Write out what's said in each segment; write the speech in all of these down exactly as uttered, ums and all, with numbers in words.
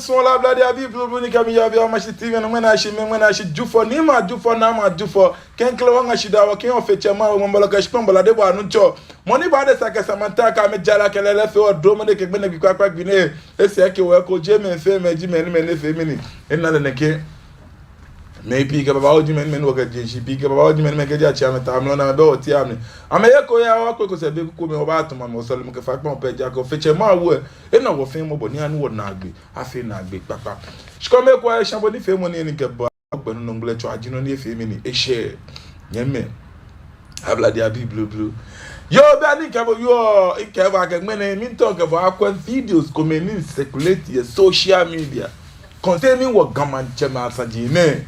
Sɔŋŋ lɛ, ablade abii blublu ni kɛ mi yɔɔ biɛ yɛ Omashi T V nɔ, ŋmɛnɛ ashi mi, ŋmɛnɛ ashi Jufɔ, ni ma Jufɔ, na ma Jufɔ. Klɛŋklɛŋ wɔŋa shidaa wɔkɛha Ofe Tsɛ Mawu, Mɔ Bɔlɔ kɛ shikpɔŋ bɔlɔ adebɔɔ anutso. Mɔ ni baa adesa kɛ samanta kɛ amɛjara kɛ lɛlɛ fɛɛ wɔ dromɔ nɛɛ kɛ gbɛ nɛɛ gbi kpakpa gbi nɛɛ. Esa akɛ wɔkɔ jɛmɛ fɛɛ mɛi ji mɛi ni mɛi nɛɛ fɛɛ mɛi ni. Ena lɛ nɛkɛ. Mɛi pii kɛ babaoo ji mɛi ni mɛi ni wɔkɛ jeŋ shi, pii kɛ babaoo ji mɛi ni mɛi kɛji atsi amɛ ta amɛ lɔ ni amɛbɛ wɔteŋ amɛ. Amɛyɛ ko ya wɔkpe ko sɛɛ be kuku mli wɔbaatsu amɛ, wɔsɔlemɔ kɛ faikpamɔ pɛ ja ko. Ofe Tsɛ Mawu, ena wɔ fɛɛ mɔbɔ ni anu wɔ naagbee, afee naagbee kpakpa. Shikome ko aya shã bo nifeemɔ nɛɛ ni kɛ bo gbɛ nɔ nɔŋŋ lɛ tsɔ aji nɔ ni efee mi ni eshɛ. Nyɛmimɛi, ablade abii blublu. Yoo, be ni mikɛ bo yɔɔ, mikɛɛ bo akɛ ŋmɛnɛ miitao mikɛ bo akwɛ videos komɛi ni circulate yɛ social media containing wɔ Ga Maŋtsɛmɛi asaji nɛɛ.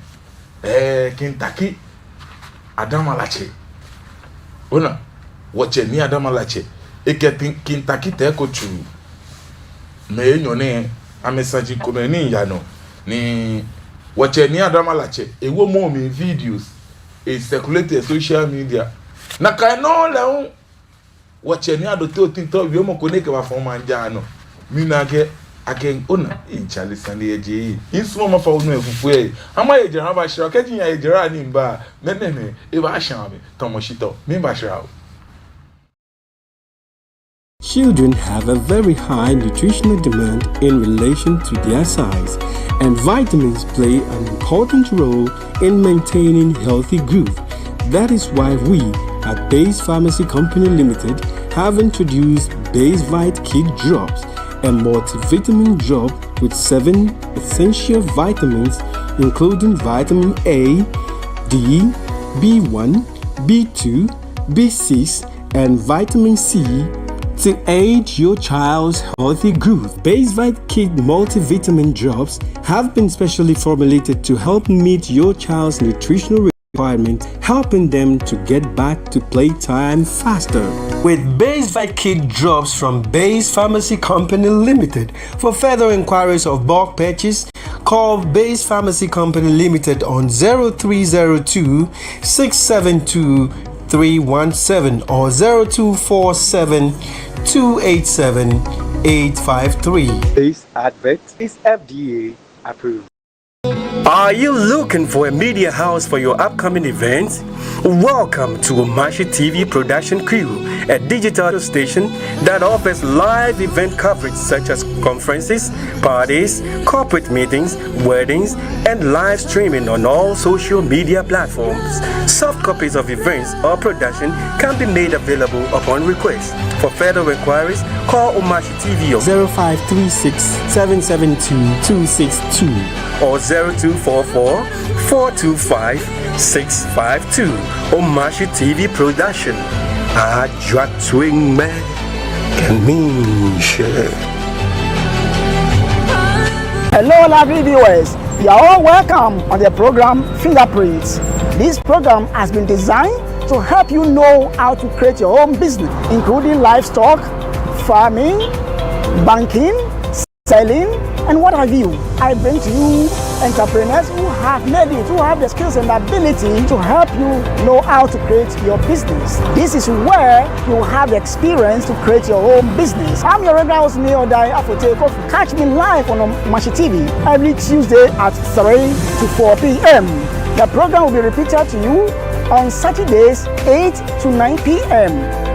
Ɛɛ, King Tackie Adama Latse. Ona, wɔtsɛ Nii Adama Latse. Ekɛ Tin-, King Tackie Teiko Tsuru, mɛi enyɔ nɛɛ, amɛsaji komɛi ni yaa nɔ. Ni wɔtsɛ Nii Adama Latse ewo mɔ mli videos, e circulate yɛ social media. Nakai nɔŋŋ lɛ hu, wɔtsɛ Nii Adote Otintor wiemɔ ko ni ekɛbafɔ maŋ jara nɔ. Mina akɛ, akɛ, ona, etsale sane yɛ jeŋ. Misumɔɔ mafa onu efufu yɛ. Ama ye jara ba shira, kɛji yaa ye jara ni mba, mɛni mɛni, ebaashã mi, tamɔ shitɔ, miiba shira oo. Children have a very high nutritional demand in relation to their size, and vitamins play an important role in maintaining healthy growth. That is why we at Base Pharmacy Company Limited have introduced Basevite Kid Drops, a multivitamin drop with seven essential vitamins, including vitamin A, D, B one, B two, B six, and vitamin C to aid your child's healthy growth. Basevite Kid multivitamin drops have been specially formulated to help meet your child's nutritional requirement, helping them to get back to playtime faster. With Basevite Kid Drops from Base Pharmacy Company Limited. For further inquiries of bulk purchase, call Base Pharmacy Company Limited on zero three zero two, six seven two, three one seven or zero two four seven, two eight seven, eight five three. This advert is F D A approved. Are you looking for a media house for your upcoming events? Welcome to Omashi T V production crew, a digital station that offers live event coverage such as conferences, parties, corporate meetings, weddings, and live streaming on all social media platforms. Soft copies of events or production can be made available upon request. For further inquiries, call Omashi T V on zero five three six, seven seven two, two six two or zero two four four, four two five, six five two. Omashi T V production. Ajwa twin man. Kɛ miishɛɛ. Hello, lovely viewers. You are all welcome on the program Fingerprints. This program has been designed to help you know how to create your own business, including livestock, farming, banking, selling, and what have you. I bring to you entrepreneurs who have made it, who have the skills and ability to help you know how to create your business. This is where you have the experience to create your own business. I'm your regular host, Nii Odai Afotey Kofi. Catch me live on Omashi T V every Tuesday at three to four p.m. The program will be repeated to you on Saturdays, eight to nine p.m.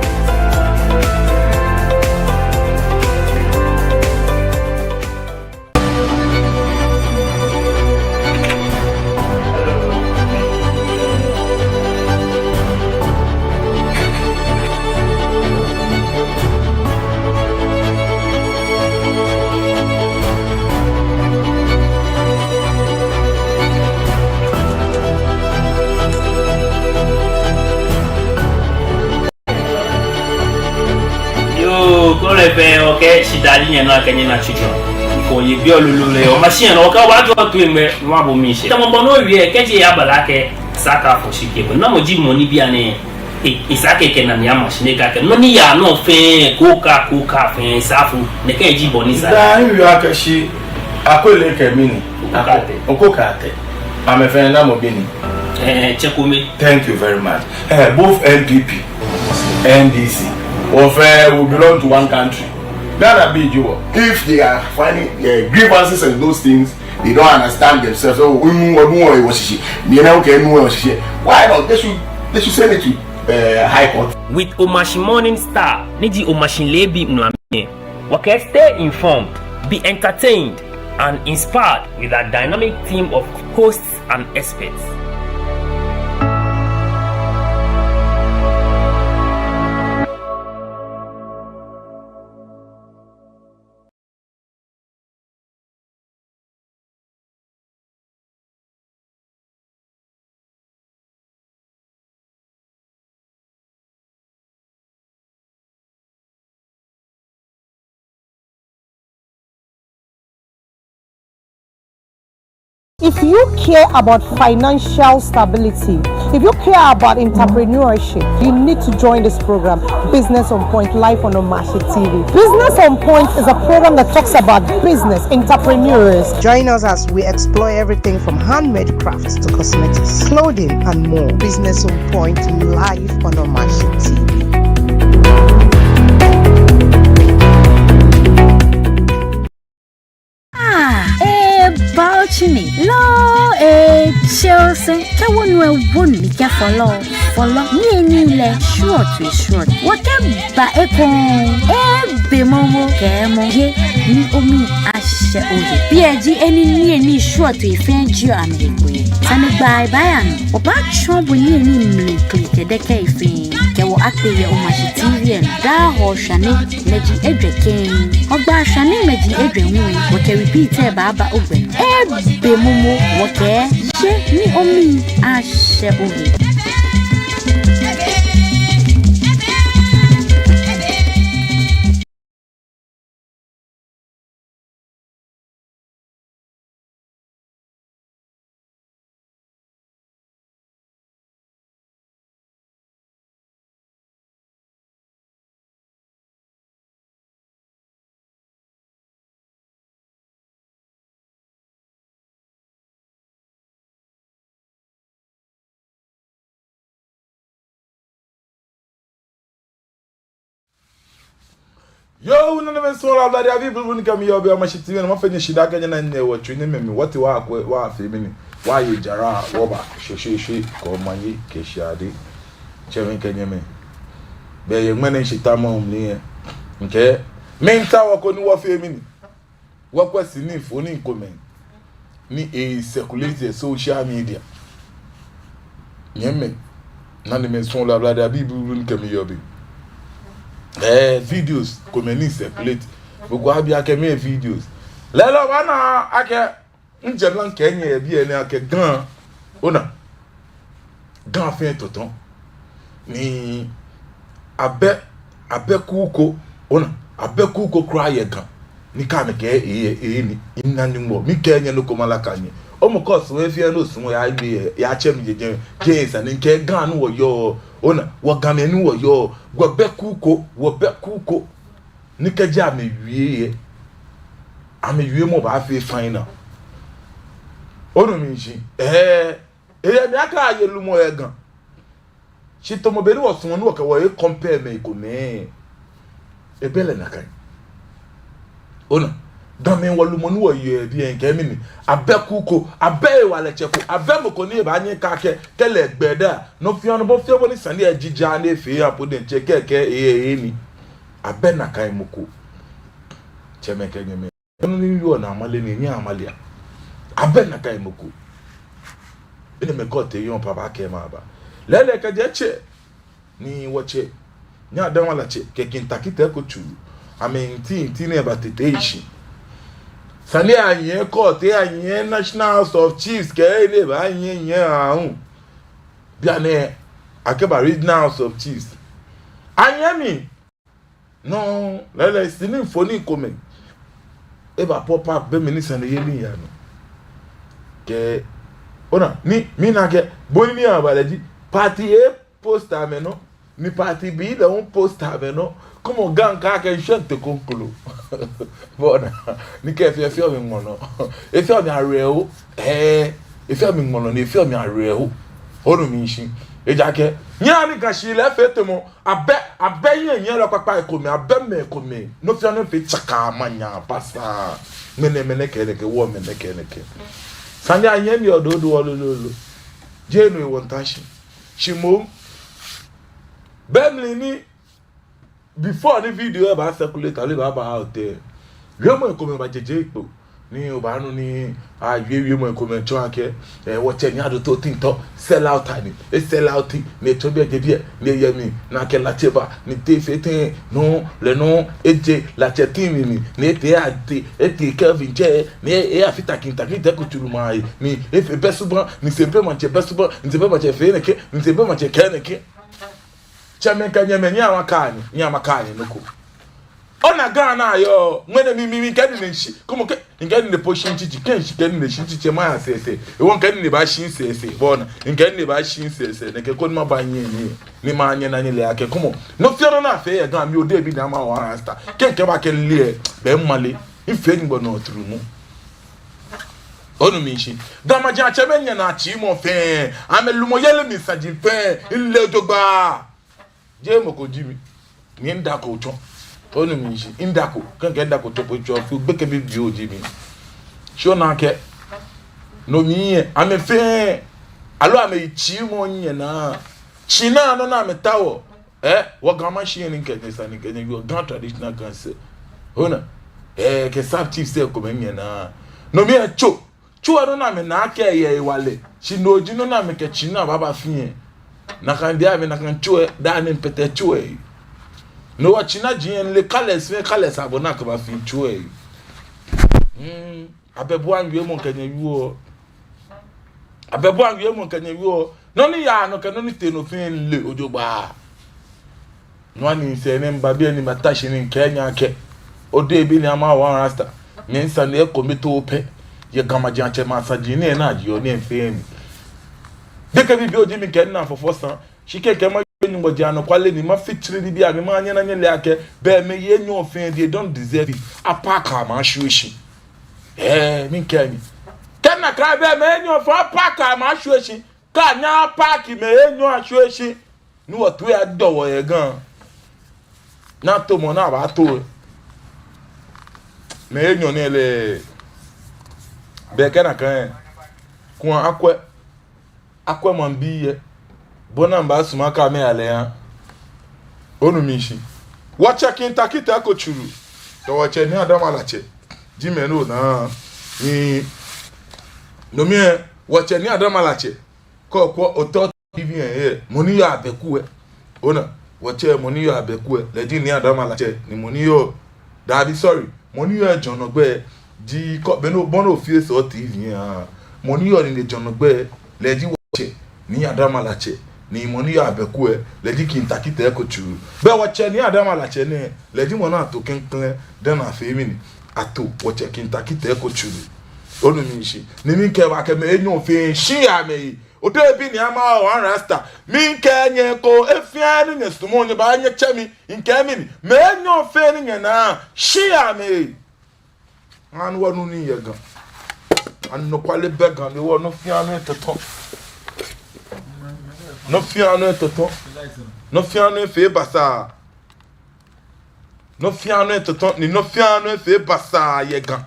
Yoo, kɔlɛ fɛɛ, okɛ shidaa ji nyɛnɔ akɛ nyɛna children. Ko ye biɔ lolo lɛ, Omashi nɔ, okɛ obaajɔ toi mɛ, nɔ abɔ miishɛɛ. Tamɔ bɔ ni owie, kɛji aba lɛ akɛ, esa akɛ afɔ shi kɛ bo. Namɔ ji mɔ ni bianɛ, e, esa akɛ ekɛ enane ama shi ni ekɛɛ akɛ, nɔ ni yaa nɔ fɛɛ, ko ka, ko ka fɛɛ, esa afɔ, nɛkɛ ji bɔ ni sa. Daa, miwie akɛ shi, Akwele kɛ mɛni? Oko Kate. Oko Kate. Amɛfɛɛ namɔ bi ni? Eh, tsɛ kome. Thank you very much. Eh, both N P P, N D C, wɔfɛɛ, we belong to one country. Ghana bii ji wɔ. If they are finding uh, grievances and those things, they don't understand themselves. Oh, enu enu wɔ shishi. Ni na okay enu wɔ shishi. Why not? They should they should send it to uh, High Court. With Omashi Morning Star, ni ji Omashi Leebi Mlami. Wɔkɛɛ stay informed, be entertained, and inspired with our dynamic team of hosts and experts. If you care about financial stability, if you care about entrepreneurship, you need to join this program, Business on Point, live on Omashi T V. Business on Point is a program that talks about business, entrepreneurs. Join us as we explore everything from handmade crafts to cosmetics, clothing, and more. Business on Point, live on Omashi T V. Ah, eh, Bauchi ni. Lɔ, eh, Chelsea. Kɛ wonu ɛ wonu mi kɛ fɔlɔ. Fɔlɔ. Ni eni lɛ short we short. Wɔkɛba ekoŋŋ. Eh, be mɔmɔ kɛ mɔ. Ye, ni omi ashɛ ohe. Biɛ ji eni ni eni short we fɛɛ ji amɛ ekoŋŋ. Sane gba eba ya nɔ. Wɔbaatsɔɔ bo ni eni mli klikɛ dɛkɛ efɛɛ. Kɛ wɔ akpe yɛ Omashi T V lɛ nɔ. Daa Hɔɔ shwane ŋmɛji ejwɛ kɛŋ. Hɔgbaa shwane ŋmɛji ejwɛ ŋwɛi. Wɔkɛ repeat lɛ baaba ogbɛ nɔ. Ebe mɔmɔ wɔkɛɛ, ye ni omi ashɛ ohe. Yoo, nɔ ni mɛi sɔŋŋ lɛ, Ablade abii blublu ni kɛ mi yɔɔ biɛ, Omashi T V nɔ, mafee nyɛ shidaa kɛ nyɛna nyɛ wɔ tsu ni mɛi mi, wɔte wɔyakwɛ, wɔyafee mɛni, wɔyaye jara, wɔba shweshweeshwe, kɛ omanye kɛ shiade. Tsɛmɛi kɛ nyɛmɛi. Bɛ yɛ ŋmɛnɛ shitamɔ mli lɛ, ŋkɛɛ, miitao wɔkɔ ni wɔfee mɛni, wɔkwɛ sini mfoniri komɛi ni ecirculate yɛ social media. Nyɛmɛi, nɔ ni mɛi sɔŋŋ lɛ, Ablade abii blublu ni kɛ mi yɔɔ biɛ. Eh, videos komɛi ni circulate. Mɔ ko abi akɛ mɛɛ videos. Lɛɛlɛŋ obaana akɛ, mijɛ mla mikɛɛ nyɛ yɛ biɛ nɛɛ akɛ Ga, ona. Ga fɛɛ tɔtɔ. Ni abɛ, abɛ kuu ko, ona, abɛ kuu ko kwraa yɛ Ga. Ni kɛ amɛkɛɛ eyɛ, eyɛ ni, mina Nyɔŋmɔ, mikɛɛ nyɛ nɔ ko malaka nyɛ. Omɔ kɛ osumɔɔ he fɛɛ ni osumɔɔ, yagbe, yatsɛ mi jɛjɛ, jɛi sane ni kɛ Ga ni wɔyɔɔ, ona, wɔ Gamɛi ni wɔyɔɔ, wɔbɛ kuu ko, wɔbɛ kuu ko. Ni kɛji amɛwie yɛ, amɛwiemɔ baafee final. Onu mishishi? Ɛɛ. Eyɛ mli akɛ aye lumɔ yɛ Ga. Shi tamɔ bɔ ni wɔsumɔɔ ni wɔkɛ wɔhe compare mɛi komɛi. Ebɛ lɛ nakai. Ona, Gamɛi wɔ lumɔ ni wɔyeɔ yɛ biɛ ŋkɛɛ mɛni. Abɛ kuu ko, abɛ hewalɛtsɛ ko, abɛ mɔ ko ni ebaanyɛ ekɛɛ akɛ, kɛ lɛ egbɛ daa, nɔ fɛɛ nɔ, bɔ fɛɛ bɔ ni sane lɛ ji ja ni efee ya po diɛŋtsɛ kɛkɛ eyɛ, eyɛ ni. Abɛ nakai mɔ ko. Tsɛmɛi kɛ nyɛmɛi. Nɔ ni yɔɔ ni amale ni, ni amale a. Abɛ nakai mɔ ko. Enɛɛmɛi kɛ otee yɔɔ papa kɛ maba. Lɛɛlɛŋ kɛjɛ tsɛ. Ni wɔtsɛ. Ni Adanwala tsɛ. Kɛ Kintakitɛ ko tsu. Amɛnti, nti ni eba tete ishi. Sane lɛ anyiɛ kɛ otee anyiɛ National House of Chiefs kɛ ni eba anyiɛ, nyiɛ ahu. Bianɛ akɛba Regional House of Chiefs. Anyiɛ mli. No, lɛɛlɛŋ sini mfoniri komɛi. Eba pop up be mli ni sane lɛ yeli yaa nɔ. Kɛ, ona, ni, mina akɛ, bɔ ni miiba lɛ ji, party A poster amɛnɔ, ni party B lɛ hu poster amɛnɔ, kɔmɔ Ga ŋkɛɛ akɛ nshwɛ ntɛ konkolo. Bɔ ni, ni kɛ efee, efeɔ mi ŋmɔlɔ. Efeɔ mi awerɛho. Ɛɛ, efeɔ mi ŋmɔlɔ ni efeɔ mi awerɛho. Onu mishishi? Ejaakɛ nyɛhaa ni Ga shihilɛ efee tamɔ abɛ, abɛ yɛ nyɛ lɛ kpakpa ekomɛi, abɛ mɛi komɛi. Nɔ fɛɛ nɔ efee tsaka, amɛnyaa basabasa. Mɛnɛ, mɛnɛ kɛɛ nɛkɛ, wɔ mɛnɛ kɛɛ nɛkɛ. Sane lɛ anyɛmi ododo wɔ lolo. Jeee no hewɔ mita shi. Shi moŋ, be mli ni, before ni video lɛ baa circulate, aloo ebaa, baa out lɛ, wiemɔi komɛi baaje je kpo. Ni obaanu ni awie wiemɔi komɛi tsɔɔ akɛ, eh, wɔtsɛ Nii Adote Otintor sell out ni. E sell out ni etsɔ biɛ je biɛ, ni eyɛ mli, ni akɛ Latse ba, ni tee fɛɛ tɛŋŋ, no lɛ no eje Latse team mli, ni etee, atee, etee Kelvin jɛ, ni e, eyafata King Tackie Teiko Tsuru maŋ lɛ, ni efee bɛ subaŋ, ni Sempe maŋtsɛ bɛ subaŋ, ni Sempe maŋtsɛ fee nɛkɛ, ni Sempe maŋtsɛ kɛɛ nɛkɛ. Tsɛmɛi kɛ nyɛmɛi, nyɛhaa makai nyɛ, nyɛhaa makai nyɛ nɔ ko. Ona Ga ni ayɔɔ, ŋmɛnɛ mi, mi, mikɛ nine shi, kɔmɔ kɛ, mikɛ nine po shi mitsitsi, kɛ mishi kɛ nine shi mitsitsi, maya sɛɛsɛɛ. Ewɔ mikɛ nine baashi sɛɛsɛɛ, bo ona, mikɛ nine baashi sɛɛsɛɛ, nɛkɛ koni maba nyɛ, nyɛ, ni manyɛ ni nyɛle akɛ, kɔmɔ, nɔ fɛɛ nɔ ni afee yɛ Ga mli, odebi ni ama wɔ rasta. Kɛ mikɛɛ bo akɛ mile lɛ, bɛ mimale, mifee Nyɔŋmɔ nɔ trumu. Onu mi shishi. Ga majiatsɛmɛi nyɛnaa tsiimɔ fɛɛ, amɛlumɔyeli mli saji fɛɛ, mile jogbaŋŋ. Jeee mɔ ko ji mi. Ni midako tsɔ. Onu mi shishi. Midako. Kɛ mikɛɛ midako tsɔ po tsɔ, fio gbekɛ bibioo ji mi. Shi ona akɛ, no mli lɛ, amɛ fɛɛ, aloo amɛyi tsiimɔ nyɛnaa. Tsinaa nɔ ni amɛtaoɔ. Eh, wɔ Ga Mashie ni kɛ nyɛ sane kɛ nyɛ wieɔ, Ga Traditional Council. Ona. Eh, kɛ sub chiefs lɛ komɛi nyɛnaa. No mli lɛ tso. Tso lɛ nɔ ni amɛnaa akɛ eyɛ hewalɛ. Shi no ji nɔ ni amɛkɛ tsinaa baaba fee lɛ. Nakai diɛŋtsɛ amɛ nakai tso lɛ, daa ni mipɛtɛ tso lɛ. No hewɔ tsinaa ji lɛ, mile colours fɛɛ colours abɔ ni akɛbaafee tso lɛ. Hmm. Abɛbuai wiemɔ kɛ nyɛ wieɔ. Abɛbuai wiemɔ kɛ nyɛ wieɔ. Nɔ ni yaa nɔ kɛ nɔ ni tee nɔ fɛɛ mile jogbaŋŋ. No hewɔ ni sɛɛ nɛɛ miba biɛ ni mata shi ni mikɛɛ nyɛ akɛ, odebi ni ama wɔ rasta, miisane ekome too pɛ. Yɛ Ga majiatsɛmɛi asaji nɛɛ ni ajieɔ nɛɛ fɛɛ mli, gbekɛ bibioo ji mi kɛ nina fɔfɔ saŋŋ. Shi kɛ mikɛɛ mawie Nyɔŋmɔ ji anɔkwale ni mafee tsiri bibii amli, manyɛ ni nyɛle akɛ, bɛ mɛi enyɔ fɛɛ, they don't deserve it. Apark amɛ ashwie shi. Eh, mikɛɛ nyɛ. Kɛ nakai bɛ mɛi enyɔ fɛɛ, apark amɛ ashwie shi. Kɛ anyɛɛɛ apark mɛi enyɔ ashwie shi, ni wɔtoi adɔ wɔ yɛ Ga. Ni ato mɔ ni abaato. Mɛi enyɔ nɛɛ lɛ, bɛ kɛ nakai lɛ, kuu akwɛ. Akwɛ maŋbii lɛ, bɔ ni amɛbaasumɔ akɛ amɛya lɛ ya. Onu mi shishi. Wɔtsɛ King Tackie Teiko Tsuru, kɛ wɔtsɛ Nii Adama Latse ji mɛi ni onaa. Ni no mli lɛ, wɔtsɛ Nii Adama Latse, kɛ okwɛ otɔ T V lɛ, mɔ ni yɔɔ abɛku lɛ. Ona, wɔtsɛ mɔ ni yɔɔ abɛku lɛ, lɛ ji Nii Adama Latse, ni mɔ ni yɔɔ, dabi, sorry, mɔ ni yɔɔ ejɔɔnɔ gbɛ ji kɔ, bɛ no, bɔ ni ofee sɔɔ T V lɛ, ah. Mɔ ni yɔɔ nine jɔɔnɔ gbɛ, lɛ ji wɔtsɛ Nii Adama Latse, ni mɔ ni yɔɔ abɛku lɛ, lɛ ji King Tackie Teiko Tsuru. Bɛ wɔtsɛ Nii Adama Latse nɛɛ, lɛ ji mɔ ni ato klɛŋklɛŋ dani afee mɛni, ato wɔtsɛ King Tackie Teiko Tsuru. Onu mi shishi. Ni mikɛɛ bo akɛ mɛi enyɔ fɛɛ, shia amɛyi. Odebi ni ama wɔ rasta. Mikɛɛ nyɛ eko, he fɛɛ he ni nyɛsumɔɔ nyɛba nyɛtsɛ mi. Mikɛɛ mɛni, mɛi enyɔ fɛɛ ni nyɛnaa, shia amɛyi. Ani wɔnu nii yɛ Ga. Anɔkwale bɛ Ga, ni wɔ nɔ fɛɛ nɔ etɔtɔ. Nɔ fɛɛ nɔ etɔtɔ. Nɔ fɛɛ nɔ efee basaa. Nɔ fɛɛ nɔ etɔtɔ, ni nɔ fɛɛ nɔ efee basaa yɛ Ga.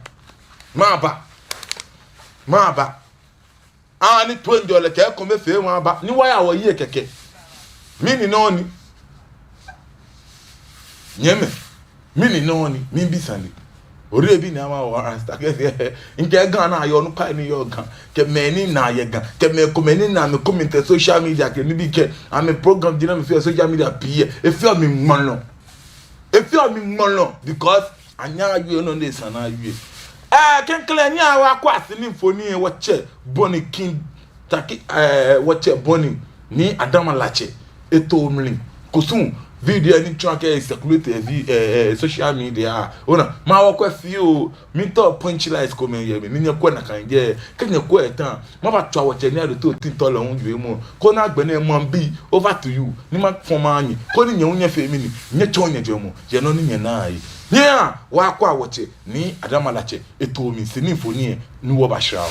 Maba. Maba. Ani toiŋjɔlɛ kɛ ekomefeemɔ aba, ni wɔya wɔhiɛ kɛkɛ. Mɛni nɔ ni? Nyɛmɛi, mɛni nɔ ni? Miibi sane. Odebi ni ama wɔ rasta kɛ fɛɛ. Mikɛɛ Ga ni ayɔɔ, onukpai ni yɔɔ Ga, kɛ mɛi ni naa yɛ Ga, kɛ mɛi komɛi ni naa amɛ comment yɛ social media kɛ nibii kɛ amɛ program ji ni amɛfeɔ yɛ social media pii lɛ, efeɔ mi ŋmɔlɔ. Efeɔ mi ŋmɔlɔ because anyɛɛɛ awie nɔ ni esa ni awie. Eh, klɛŋklɛŋ nyɛhaa wɔkwɛa sini mfoniri lɛ, wɔtsɛ bɔ ni King Tackie, eh, wɔtsɛ bɔ ni Nii Adama Latse eto mli. Kusum video ni tsɔɔ akɛ e circulate yɛ vi-, eh, eh, social media. Ona, maha wɔkwɛ fioo, miitao punchline komɛi yɛ mli, ni nyɛkwɛ nakai jɛi, kɛ nyɛkwɛ eta. Mabatswa wɔtsɛ Nii Adote Otintor lɛ hu wiemɔ. Koni agbɛnɛ maŋbii, over to you. Ni mafɔ maha nyɛ. Koni nyɛ hu nyɛfee mɛni, nyɛtsɔɔ nyɛjwɛŋmɔ yɛ nɔ ni nyɛnaa lɛ he. Nyɛhaa wɔkwɛa wɔtsɛ Nii Adama Latse eto mli sini mfoniri lɛ, ni wɔbashra oo.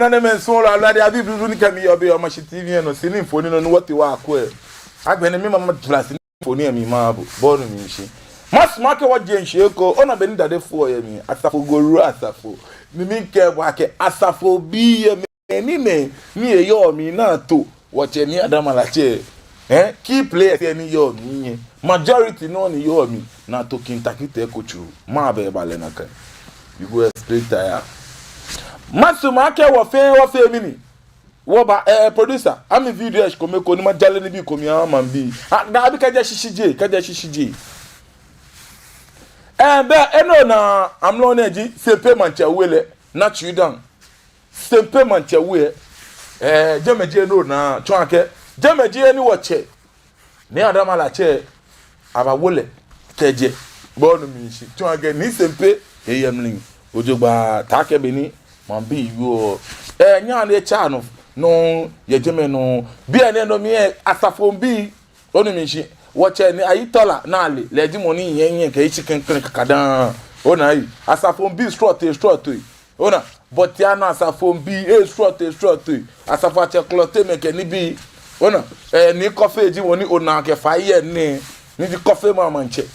Nɛɛmɛi sɔŋŋ lɛ, alade abi blublu ni kɛ mi yɔɔ biɛ yɛ Omashi T V lɛ nɔ, sini mfoniri nɔ ni wɔtee wɔyakwɛ. Agbɛnɛ mi maa majara sini mfoniri lɛ mli maha bo, bo onu mishishi. Masumɔ akɛ wɔje shishi ekoŋŋ, ona bɔ ni dade foɔ yɛ mli, asafo goro asafo. Ni mikɛɛ bo akɛ asafobii lɛ mɛi ni mɛi ni yɔɔ mli ni ato wɔtsɛ Nii Adama Latse, eh, key players lɛ ni yɔɔ mli lɛ, majority nɔ ni yɔɔ mli ni ato King Tackie Teiko tsuru. Mɛɛ bɛ ba lɛ nakai? You go explain tire. Masumɔ akɛ wɔ fɛɛ wɔfee mɛni? Wɔba, eh, producer, ami video lɛ shikome ko ni majara nibii komɛi aha maŋbii. Ah, dabi, kɛjɛ shishijee, kɛjɛ shishijee. Eh, bɛ, enɛ ona, amrɔ nɛɛ ji Sempe Maŋtsɛ We lɛ, Naa Tsuidam. Sempe Maŋtsɛ We lɛ, eh, jɛmɛ ji he ni ona, tsɔɔ akɛ jɛmɛ ji he ni wɔtsɛ Nii Adama Latse abawo lɛ kɛjɛ. Bo onu mishishi, tsɔɔ akɛ Nii Sempe eyɛ mli jogbaŋŋ, taakɛ bɔ ni maŋbii yɔɔ. Eh, nyɛhaa ni etsa nɔ, nɔ yɛ jɛmɛ nɔ. Biɛ nɛɛ nɔ mli lɛ, asafoŋbii, onu mishishi, wɔtsɛ Nii Ayitola Naa lɛ, lɛ ji mɔ ni yɛ, yɛ kɛ eshi klɛŋklɛŋ kakadaŋŋ. Ona ei, asafoŋbii srɔtoi, srɔtoi. Ona, Bortianor asafoŋbii, eh, srɔtoi, srɔtoi. Asafoatsɛ Klɔte mɛi kɛ nibii. Ona, eh, Nii Kɔfe ji mɔ ni ona kɛ fai yɛ nɛɛ, ni ji Kɔfemɔ Maŋtsɛ.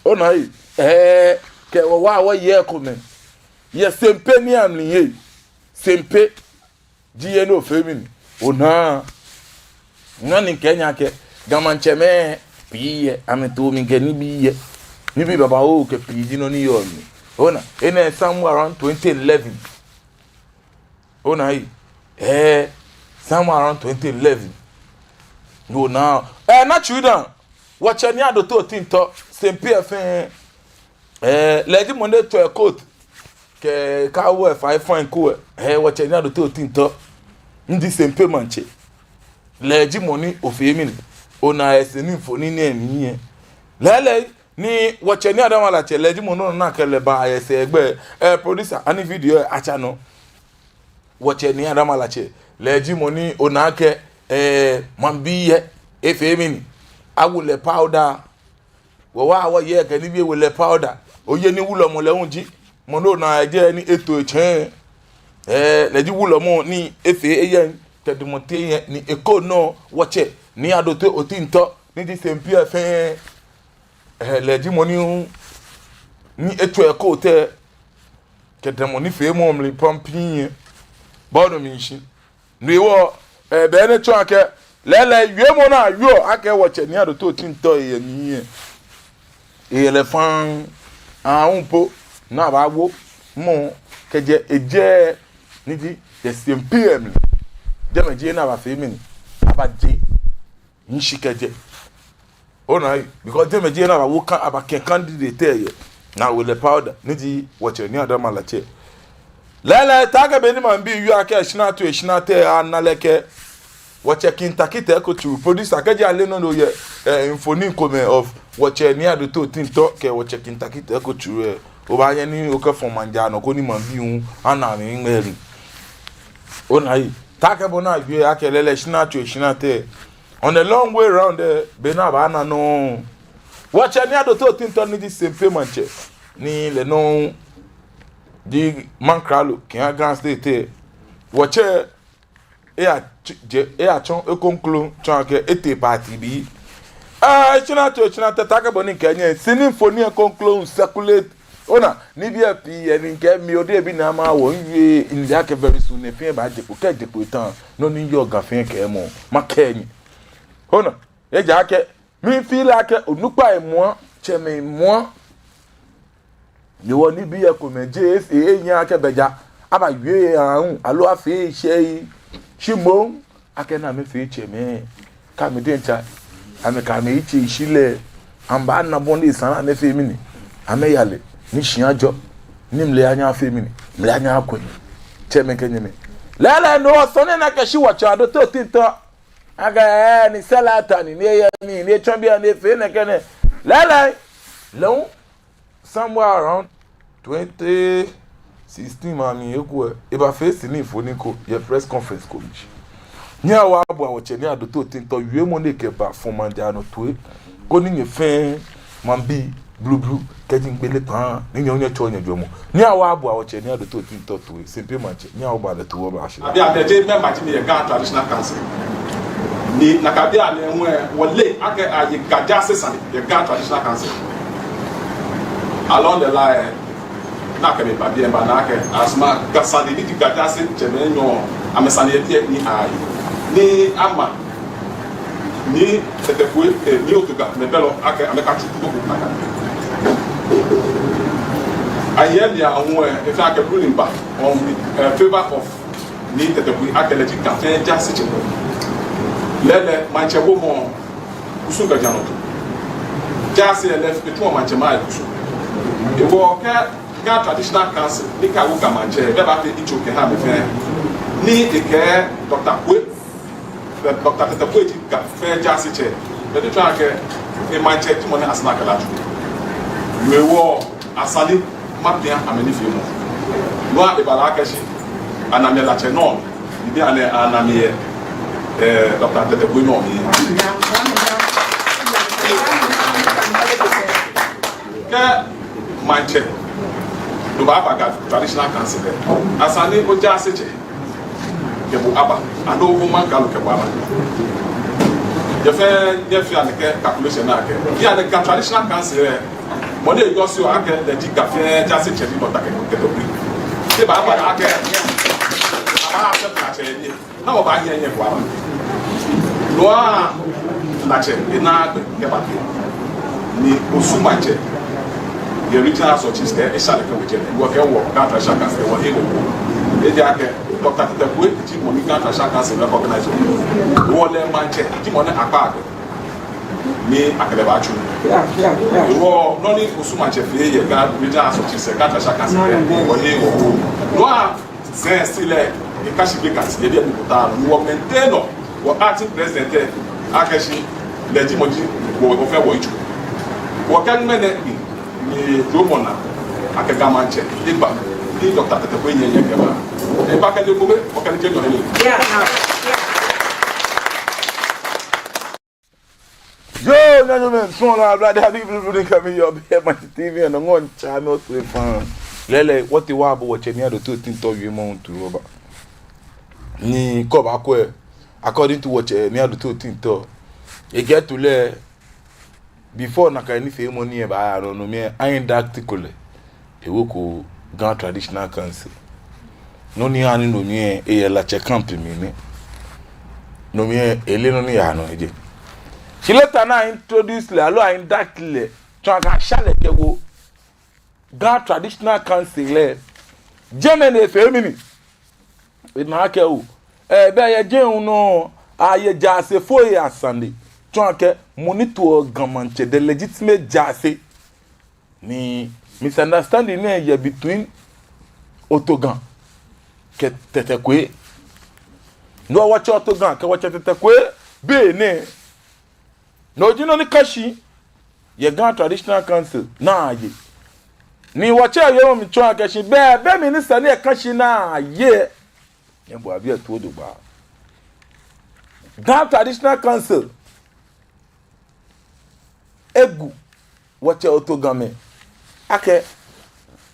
Ona ei, eh, kɛ wɔ waa wɔyɛ komɛi. Yɛ Sempe ni amli ei. Sempe ji he ni ofee mɛni? Ona. Nɔ ni mikɛɛ nyɛ akɛ Ga Maŋtsɛmɛi pii yɛ, amɛto mli kɛ nibii yɛ. Nibii babaoo kɛ pii ji nɔ ni yɔɔ mli. Ona, enɛ somewhere around twenty eleven. Ona ei, eh, somewhere around twenty eleven. Ona, eh, Naa Tsuidam, wɔtsɛ Nii Adote Otintɔ, Sempe lɛ fɛɛ, eh, lɛ ji mɔ ni tswa coat kɛ kawo lɛ fai fine ko lɛ, eh, wɔtsɛ Nii Adote Otintɔ, ni ji Sempe Maŋtsɛ. Lɛ ji mɔ ni ofee mɛni? Ona yɛ sini mfoniri nɛɛ mli lɛ. Lɛɛlɛŋ ni wɔtsɛ Nii Adama Latse, lɛ ji mɔ ni ona akɛ lɛ ba yɛ sɛɛgbɛ. Eh, producer, ani video lɛ atsa nɔ. Wɔtsɛ Nii Adama Latse, lɛ ji mɔ ni ona akɛ, eh, maŋbii lɛ, efee mɛni? Awo lɛ powder. Wɔ waa wɔyɛ kɛ nibii, ewo lɛ powder. Oye ni wulɔmɔ lɛ hu ji mɔ ni ona yɛ jɛi ni eto etsɛŋ. Eh, lɛ ji wulɔmɔ ni efee eyɛŋ kɛ damɔ tee yɛ ni eko nɔ wɔtsɛ Nii Adote Otintɔ, ni ji Sempe lɛ fɛɛ. Eh, lɛ ji mɔ ni hu ni etswa coat lɛ kɛ damɔ nifeemɔ mli pɔmpi lɛ. Bo onu mishishi. No hewɔ, eh, bɛ enɛ tsɔɔ akɛ lɛɛlɛŋ wiemɔ ni awieɔ akɛ wɔtsɛ Nii Adote Otintɔ eyɛ mli lɛ, eyɛ lɛ faŋŋ. Aahu po ni abawo mɔ kɛjɛ ejɛ ni ji yɛ Sempe lɛ mli. Jɛmɛ ji he ni abafee mɛni? Abaje shishi kɛjɛ. Ona ei, because jɛmɛ ji he ni abawo kan, abakɛ candidate lɛ yɛ, ni awo lɛ powder, ni ji wɔtsɛ Nii Adama Latse. Lɛɛlɛŋ, taakɛ bɔ ni maŋbii wieɔ akɛ eshinaa too eshinaa tɛ, ana lɛ kɛ wɔtsɛ King Tackie Teiko tsuru. Producer, kɛji ale nɔ ni oyɛ, eh, mfoniri komɛi of wɔtsɛ Nii Adote Otintɔ kɛ wɔtsɛ King Tackie Teiko tsuru lɛ, obaanyɛ ni okɛfɔ maŋ jaa nɔ koni maŋbii hu ana mli ŋmɛɛ mli. Ona ei, taakɛ bɔ ni awieɔ akɛ lɛɛlɛŋ eshinaa too eshinaa tɛ. On a long way round lɛ, bɛ ni abaana nɔ, wɔtsɛ Nii Adote Otintɔ ni ji Sempe Maŋtsɛ, ni lɛ nɔŋŋ ji maŋkralo kɛha Ga State lɛ. Wɔtsɛ, eya ts-, je, eyatsɔ ekoŋklo tsɔɔ akɛ etee party bii. Ah, eshinaa too eshinaa tɛ, taakɛ bɔ ni mikɛɛ nyɛ, sini mfoniri lɛ ekoŋklo hu circulate. Ona, nibii lɛ pii yɛ ni mikɛɛ mi ode bi na ma wɔ, miwie, mibi akɛ very soon, efɛɛ baaje kpo, kɛ eje kpo eta, nɔ ni yɔɔ Ga fɛɛ kɛɛmɔ, makɛɛ nyɛ. Ona, ejaakɛ mi feel akɛ onukpai amua, tsɛmɛi amua. Ni wɔ nibii lɛ komɛi jeee, e, enyɛ akɛ bɛ ja abawie aahu, aloo afee eshɛ yi. Shi moŋ, akɛni amɛfee tsɛmɛi, kɛ amɛ diɛŋtsɛ, amɛkɛ amɛyitsei shi lɛ, amɛbaana bɔ ni esa ni amɛfee mɛni? Amɛya lɛ, ni shia ajɔ, ni mlɛ anyɛ afee mɛni? Mlɛ anyɛ akwɛ. Tsɛmɛi kɛ nyɛmɛi. Lɛɛlɛŋ no hewɔ sɔŋŋ ni ana akɛ shi wɔtsɛ Adote Otintɔ. Akɛ, eh, ni sɛlata ni, ni eyɛ ni, ni etsɔ biɛ, ni efee nɛkɛ nɛɛ. Lɛɛlɛŋ, lɛ hu, somewhere around twenty sixteen ma mli eko lɛ, ebafee sini mfoniri ko yɛ press conference ko mli. Ni awo abua wɔtsɛ Nii Adote Otintɔ wiemɔ ni ekɛbafɔ maŋ jaa nɔ toi, koni nyɛ fɛɛ maŋbii blublu, kɛji migbele paa, ni nyɛ hu nyɛtsɔɔ nyɛjwɛŋmɔ. Ni awo abua wɔtsɛ Nii Adote Otintor toi, Sempe Maŋtsɛ, ni awo abua lɛ toi wɔbashɛ. Abi amɛ jeee member ji mi yɛ Ga Traditional Council. Ni nakai bei amli hu lɛ, wɔle akɛ aye Ga jaase sane yɛ Ga Traditional Council. Along the line, ni akɛ mi ba biɛ, mibana akɛ, asuma Ga sane ni ji Ga jaasetsɛmɛi enyɔ, amɛsane yɛ biɛ ni aye. Ni ama Nii Tetteh Kwei, eh, Nii Otoga, amɛbɛ lɔ akɛ amɛkatsu kpokpo kpakpa. Aye ni awo, eh, efee akɛ ruling ba on, eh, favor of Nii Tetteh Kwei akɛ lɛ ji Ga fɛɛ jaasetsɛ. Lɛɛlɛŋ, maŋtsɛ womɔ kusum kɛjɛ nɔ to. Jaase lɛ, etsuɔ maŋtsɛ maŋ kusum. Ehewɔ kɛ Ga Traditional Council ni kɛ awo Ga Maŋtsɛ, bɛ baafee itsɔ kɛha amɛ fɛɛ. Ni ekɛɛ Doctor Kwei, Doctor Tetteh Kwei ji Ga fɛɛ jaasetsɛ. Bɛ etsɔɔ akɛ, emaŋtsɛ ji mɔ ni esa akɛ lɛ atsu. No hewɔ esa ni mapia amɛnifeemɔ. No hewɔ eba lɛ akɛ shi ana mi yɛ Latse nɔ. Ni bianɛ ana mi yɛ, eh, Doctor Tetteh Kwei nɔ mli. Kɛ maŋtsɛ, no baaba Ga Traditional Council lɛ, esa ni ojaasetsɛ kɛ bo aba, aloo omaŋ kalɔ kɛ bo aba. Nyɛ fɛɛ nyɛfea nɛkɛ calculation nɛɛ akɛ, bianɛ Ga Traditional Council lɛ, mɔ ni yɔɔ shi akɛ lɛ ji Ga fɛɛ jaasetsɛ ni Doctor Tetteh Kwei. Te ebaaba lɛ akɛ, aba accept Latse yɛ biɛ. Namɔ baahiɛ enyɛ eba? No hewɔ Latse ena gbɛ kɛba biɛ. Ni Osu Maŋtsɛ, yɛ Regional House of Chiefs kɛ esha lɛ kɛ wɔjɛ lɛ, wɔkɛ wɔ Ga Traditional Council wɔhe wɔ. Ejaakɛ Doctor Tetteh Kwei ji mɔ ni Ga Traditional Council recognize. Hewɔ lɛ maŋtsɛ ji mɔ ni akpa gbɛ ni akɛ lɛ baatsu. Hewɔ nɔ ni Osu Maŋtsɛ fee yɛ Ga Regional House of Chiefs, Ga Traditional Council, wɔhe wɔ. No hewɔ sɛɛ shi lɛ, eka shi vacant yɛ biɛ ni kota nɔ, ni wɔ maintain nɔ, wɔ acting president lɛ, akɛ shi lɛ ji mɔ ji wɔ, wɔfɛɛ wɔyitso. Wɔkɛ ŋmɛnɛ ni, ni jɔɔmɔ naa, akɛ Ga Maŋtsɛ eba, ni Doctor Tetteh Kwei nyɛ nyɛ kɛba. Eba kɛ ni kome, wɔkɛ ni je nyɔ ni. Yoo, nyɛmimɛi, suɔlɔi, ablade abii, blublu ni kɛ mi yɔɔ biɛ, Maŋtsɛ T V nɔ, ŋɔɔ ntsa mi otu efan. Lɛɛlɛŋ, wɔtee wɔbo wɔtsɛ Nii Adote Otintor wiemɔ hu tu wɔba. Ni kɛ obaakwɛ, according to wɔtsɛ Nii Adote Otintor, ekɛɛ to lɛ, before nakai nifeemɔ nɛɛ baaya nɔ, no mli lɛ, a-induct-ko lɛ. Ewoko Ga Traditional Council. Nɔ ni ha ni no mli lɛ, eyɛ Latse camp mli nɛ. No mli lɛ, eleee nɔ ni yaa nɔ yɛ jɛi. Shi later ni a-introduce lɛ, aloo a-induct lɛ, tsɔɔ akɛ asha lɛ kɛwo Ga Traditional Council lɛ. Jɛmɛ ni efee mɛni? Ena akɛ oo, eh, bɛ yɛ jɛi hu nɔ, aye jaasefoi asane. Tsɔɔ akɛ mɔ ni toɔ Ga Maŋtsɛ, the legitimate jaase. Ni misunderstanding nɛɛ yɛ between Otoga kɛ Tetteh Kwei. No hewɔ wɔtsɛ Otoga kɛ wɔtsɛ Tetteh Kwei be nɛɛ, no ji nɔ ni ka shi yɛ Ga Traditional Council ni aye. Ni wɔtsɛ yɛ mitsɔɔ akɛ shi bɛ, be mli ni sane lɛ ka shi ni aye. Nyɛboa biɛ toi jogbaŋŋ. Ga Traditional Council egu wɔtsɛ Otogamɛi akɛ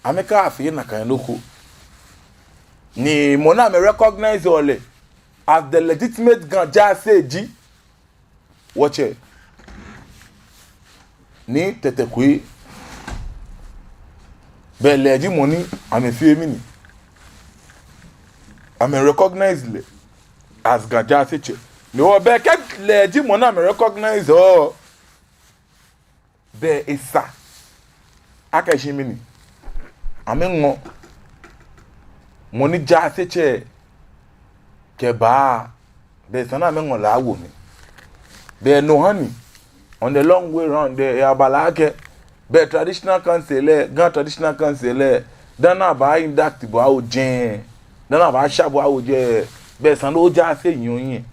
amɛkafee nakai nɔ ko. Ni mɔ ni amɛ-recognize-ɔ lɛ as the legitimate Ga jaase ji wɔtsɛ Nii Tetteh Kwei. Bɛ lɛ ji mɔ ni amɛfee mɛni? Amɛ-recognize lɛ as Ga jaasetsɛ. No hewɔ bɛ kɛ lɛ ji mɔ ni amɛ-recognize-ɔ, bɛ esa akɛ shi mɛni? Amɛŋɔ mɔ ni jaasetsɛ kɛba, bɛ esa ni amɛŋɔ lɛ awo mli. Bɛ no ha ni, on the long way round lɛ, eba lɛ akɛ, bɛ Traditional Council lɛ, Ga Traditional Council lɛ, dani abaa-induct bo awo jɛi, dani abaasha bo awo jɛi, bɛ esa ni ojaase nyiɛ ohiɛ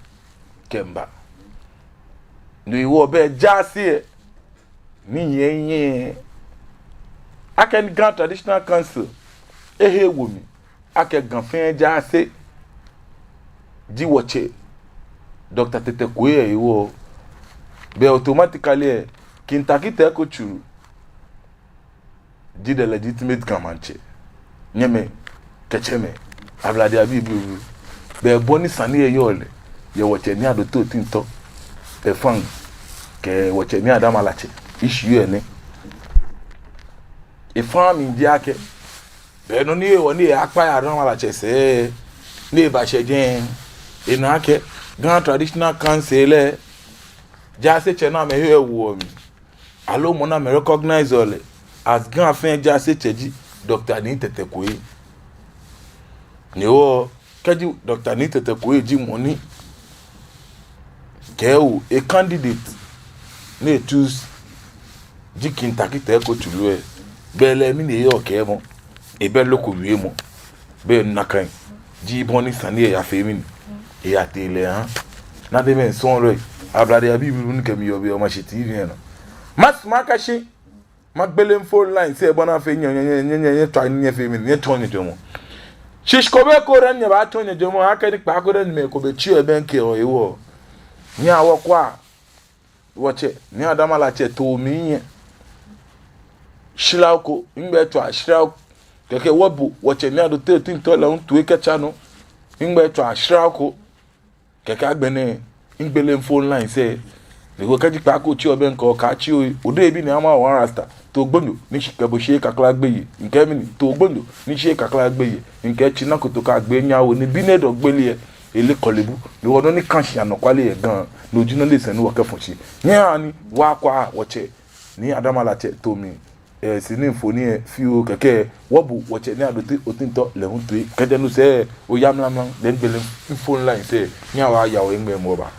kɛmiiba. No hewɔ bɛ jaase lɛ, ni nyɛnyɛ akɛ ni Ga Traditional Council ehe ewo mli akɛ Ga fɛɛ jaase ji wɔtsɛ Doctor Tetteh Kwei lɛ hewɔ, bɛ automatically lɛ, King Tackie Teiko Tsuru Ji the legitimate Ga Maŋtsɛ. Nyɛmɛi kɛ tsɛmɛi, Ablade abii blublu. Bɛ bɔ ni sane lɛ yɔɔ lɛ, yɛ wɔtsɛ Nii Adote Otintor efã kɛ wɔtsɛ Nii Adama Latse issue lɛ nɛ. Efã mli ji akɛ, bɛ nɔ ni ewo ni eyakpa yɛ Adama Latse sɛɛ, ni ebashɛ jɛi, ena akɛ Ga Traditional Council lɛ, jaasetsɛ ni amɛhe ewo mli, aloo mɔ ni amɛ-recognize-ɔ lɛ as Ga fɛɛ jaasetsɛ ji Doctor Nii Tetteh Kojo. Ni wɔ, kɛji Doctor Nii Tetteh Kojo ji mɔ ni kɛ ewo e-candidate ni e-choose ji King Tackie Teiko Tsuru lɛ, bɛ lɛ mɛni eyɔɔ kɛɛmɔ? Ebɛ loko wiemɔ? Bɛ nakai ji bɔ ni sane lɛ yafee mɛni? Eyatee lɛ ahã. Nadi mɛi sɔŋŋ lɛ, Ablade abii blublu ni kɛ mi yɔɔ biɛ, mashi T V lɛ nɔ. Masumɔ akɛ shi magbele phone lines lɛ bɔ ni afee nyɛ, nyɛ, nyɛtsɔɔ nyɛfee mɛni, nyɛtsɔɔ nyɛjwɛŋmɔ. Shi shi ko be ko dani nyɛbaatsɔɔ nyɛjwɛŋmɔ, akɛni kpaako dani mɛi ko bɛ tsi ebɛŋkɛ o ewo. Nyɛhaa wɔkwɛa wɔtsɛ Nii Adama Latse too mli nyɛ. Shira ko, nɛgbɛ etswa shira ko. Kɛkɛ wɔbo wɔtsɛ Nii Adote Otintor lɛ hu toi kɛtsa nɔ. Nɛgbɛ etswa shira ko. Kɛkɛ agbɛnɛ, migbele phone lines lɛ. Ni wɔ kɛji kpaako tsi obɛŋkɛ o, kaatsi o, odehe bi ni ama o one rasta. Too gbonyo ni shi kɛ bo shie kakla gbeyei. Mikɛɛ mɛni, too gbonyo ni shie kakla gbeyei. Mikɛɛ tsina kotoka gbɛ nyɛ awo ni bi ni edɔ gbele lɛ, ele kɔlebu. Ni wɔ nɔ ni kã shi anɔkwale yɛ Ga, no ji nɔ ni esa ni wɔkɛfɔ̃ shi. Nyɛhaa ni wɔkwɛa wɔtsɛ Nii Adama Latse too mli, eh, sini mfoniri lɛ fioo kɛkɛ wɔbo wɔtsɛ Nii Adote Otintor lɛ hu toi. Kɛjɛ no sɛɛ, oya mlamlam, then gbele phone lines lɛ, nyɛhaa wɔya wɔhiŋmɛi mɔ ba.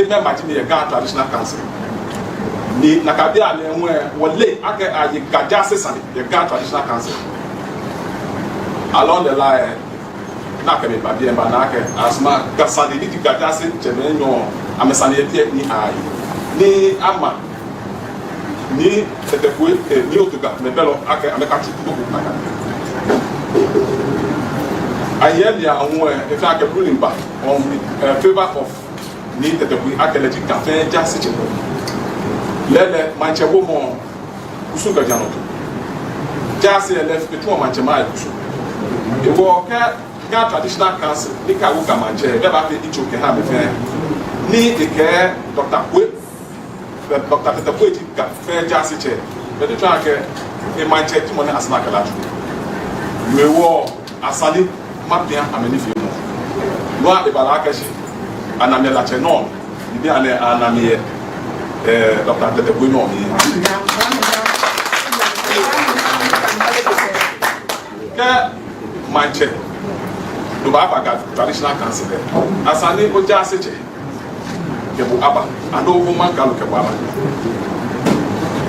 member ji mi yɛ Ga Traditional Council. Ni nakai bei amli hu lɛ, wɔle akɛ aye Ga jaase sane yɛ Ga Traditional Council. Along the line, nakai be ba biɛ mibana akɛ asuma Ga sane ni ji Ga jaasetsɛmɛi enyɔ amɛsane yɛ biɛ ni aye. Ni ama Nii Tetteh Kwei, eh, Nii Otu Ga, mɛi belɔ akɛ amɛkatsu kuku kpakpa. Ayɛ ni ahu, eh, efee akɛ ruling ba on the, eh, favor of Nii Tetteh Kwei akɛ lɛ ji Ga fɛɛ jaasetsɛ. Lɛɛlɛŋ maŋtsɛ womɔ kusum kɛ ja nɔ to. Jaase lɛ, etsuɔ maŋtsɛ maŋ kusum. Ehewɔ kɛ Ga Traditional Council ni kɛ awo Ga maŋtsɛ, bɛ baafee intro kɛha amɛ fɛɛ. Ni ekɛɛ Doctor Kwei, Doctor Tetteh Kwei ji Ga fɛɛ jaasetsɛ. Bɛ etsɔɔ akɛ emaŋtsɛ ji mɔ ni esa akɛ lɛ atsu. Ehewɔ esa ni mapia amɛnifeemɔ. No hewɔ ebala akɛ shi ana mi yɛ Latse nɔ. Ni bianɛ ana mi yɛ, eh, Doctor Tetteh Kwei nɔ mli. Kɛ maŋtsɛ lɛ baaba Ga Traditional Council lɛ, esa ni ojaasetsɛ kɛ bo aba, aloo omaŋ galo kɛ bo aba.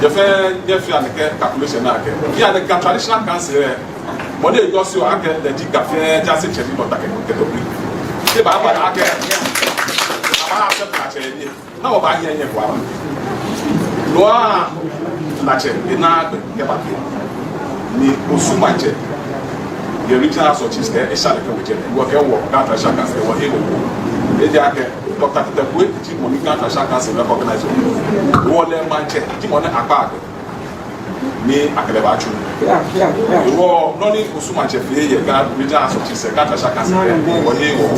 Nyɛ fɛɛ nyɛfea nɛkɛ calculation nɛɛ akɛ, bianɛ Ga Traditional Council lɛ, mɔ ni yɔɔ shi akɛ lɛ ji Ga fɛɛ jaasetsɛ ni Doctor Tetteh Kwei. Te ebaaba akɛ, aba accept Latse yɛ biɛ. Namɔ baahiɛ enyɛ eko aba? No hewɔ Latse ena gbɛ kɛba biɛ. Ni Osu maŋtsɛ, yɛ Regional House of Chiefs kɛ esha lɛ kɛ wɔjɛ lɛ, wɔkɛ wɔ Ga Traditional Council wɔhe wɔ. Ejaakɛ Doctor Tetteh Kwei ji mɔ ni Ga Traditional Council recognize. Wɔle maŋtsɛ ji mɔ ni akpa gbɛ. Ni akɛ lɛ baatsu. Ehewɔ nɔ ni Osu maŋtsɛ fee yɛ Ga Regional House of Chiefs, Ga Traditional Council, wɔhe wɔ.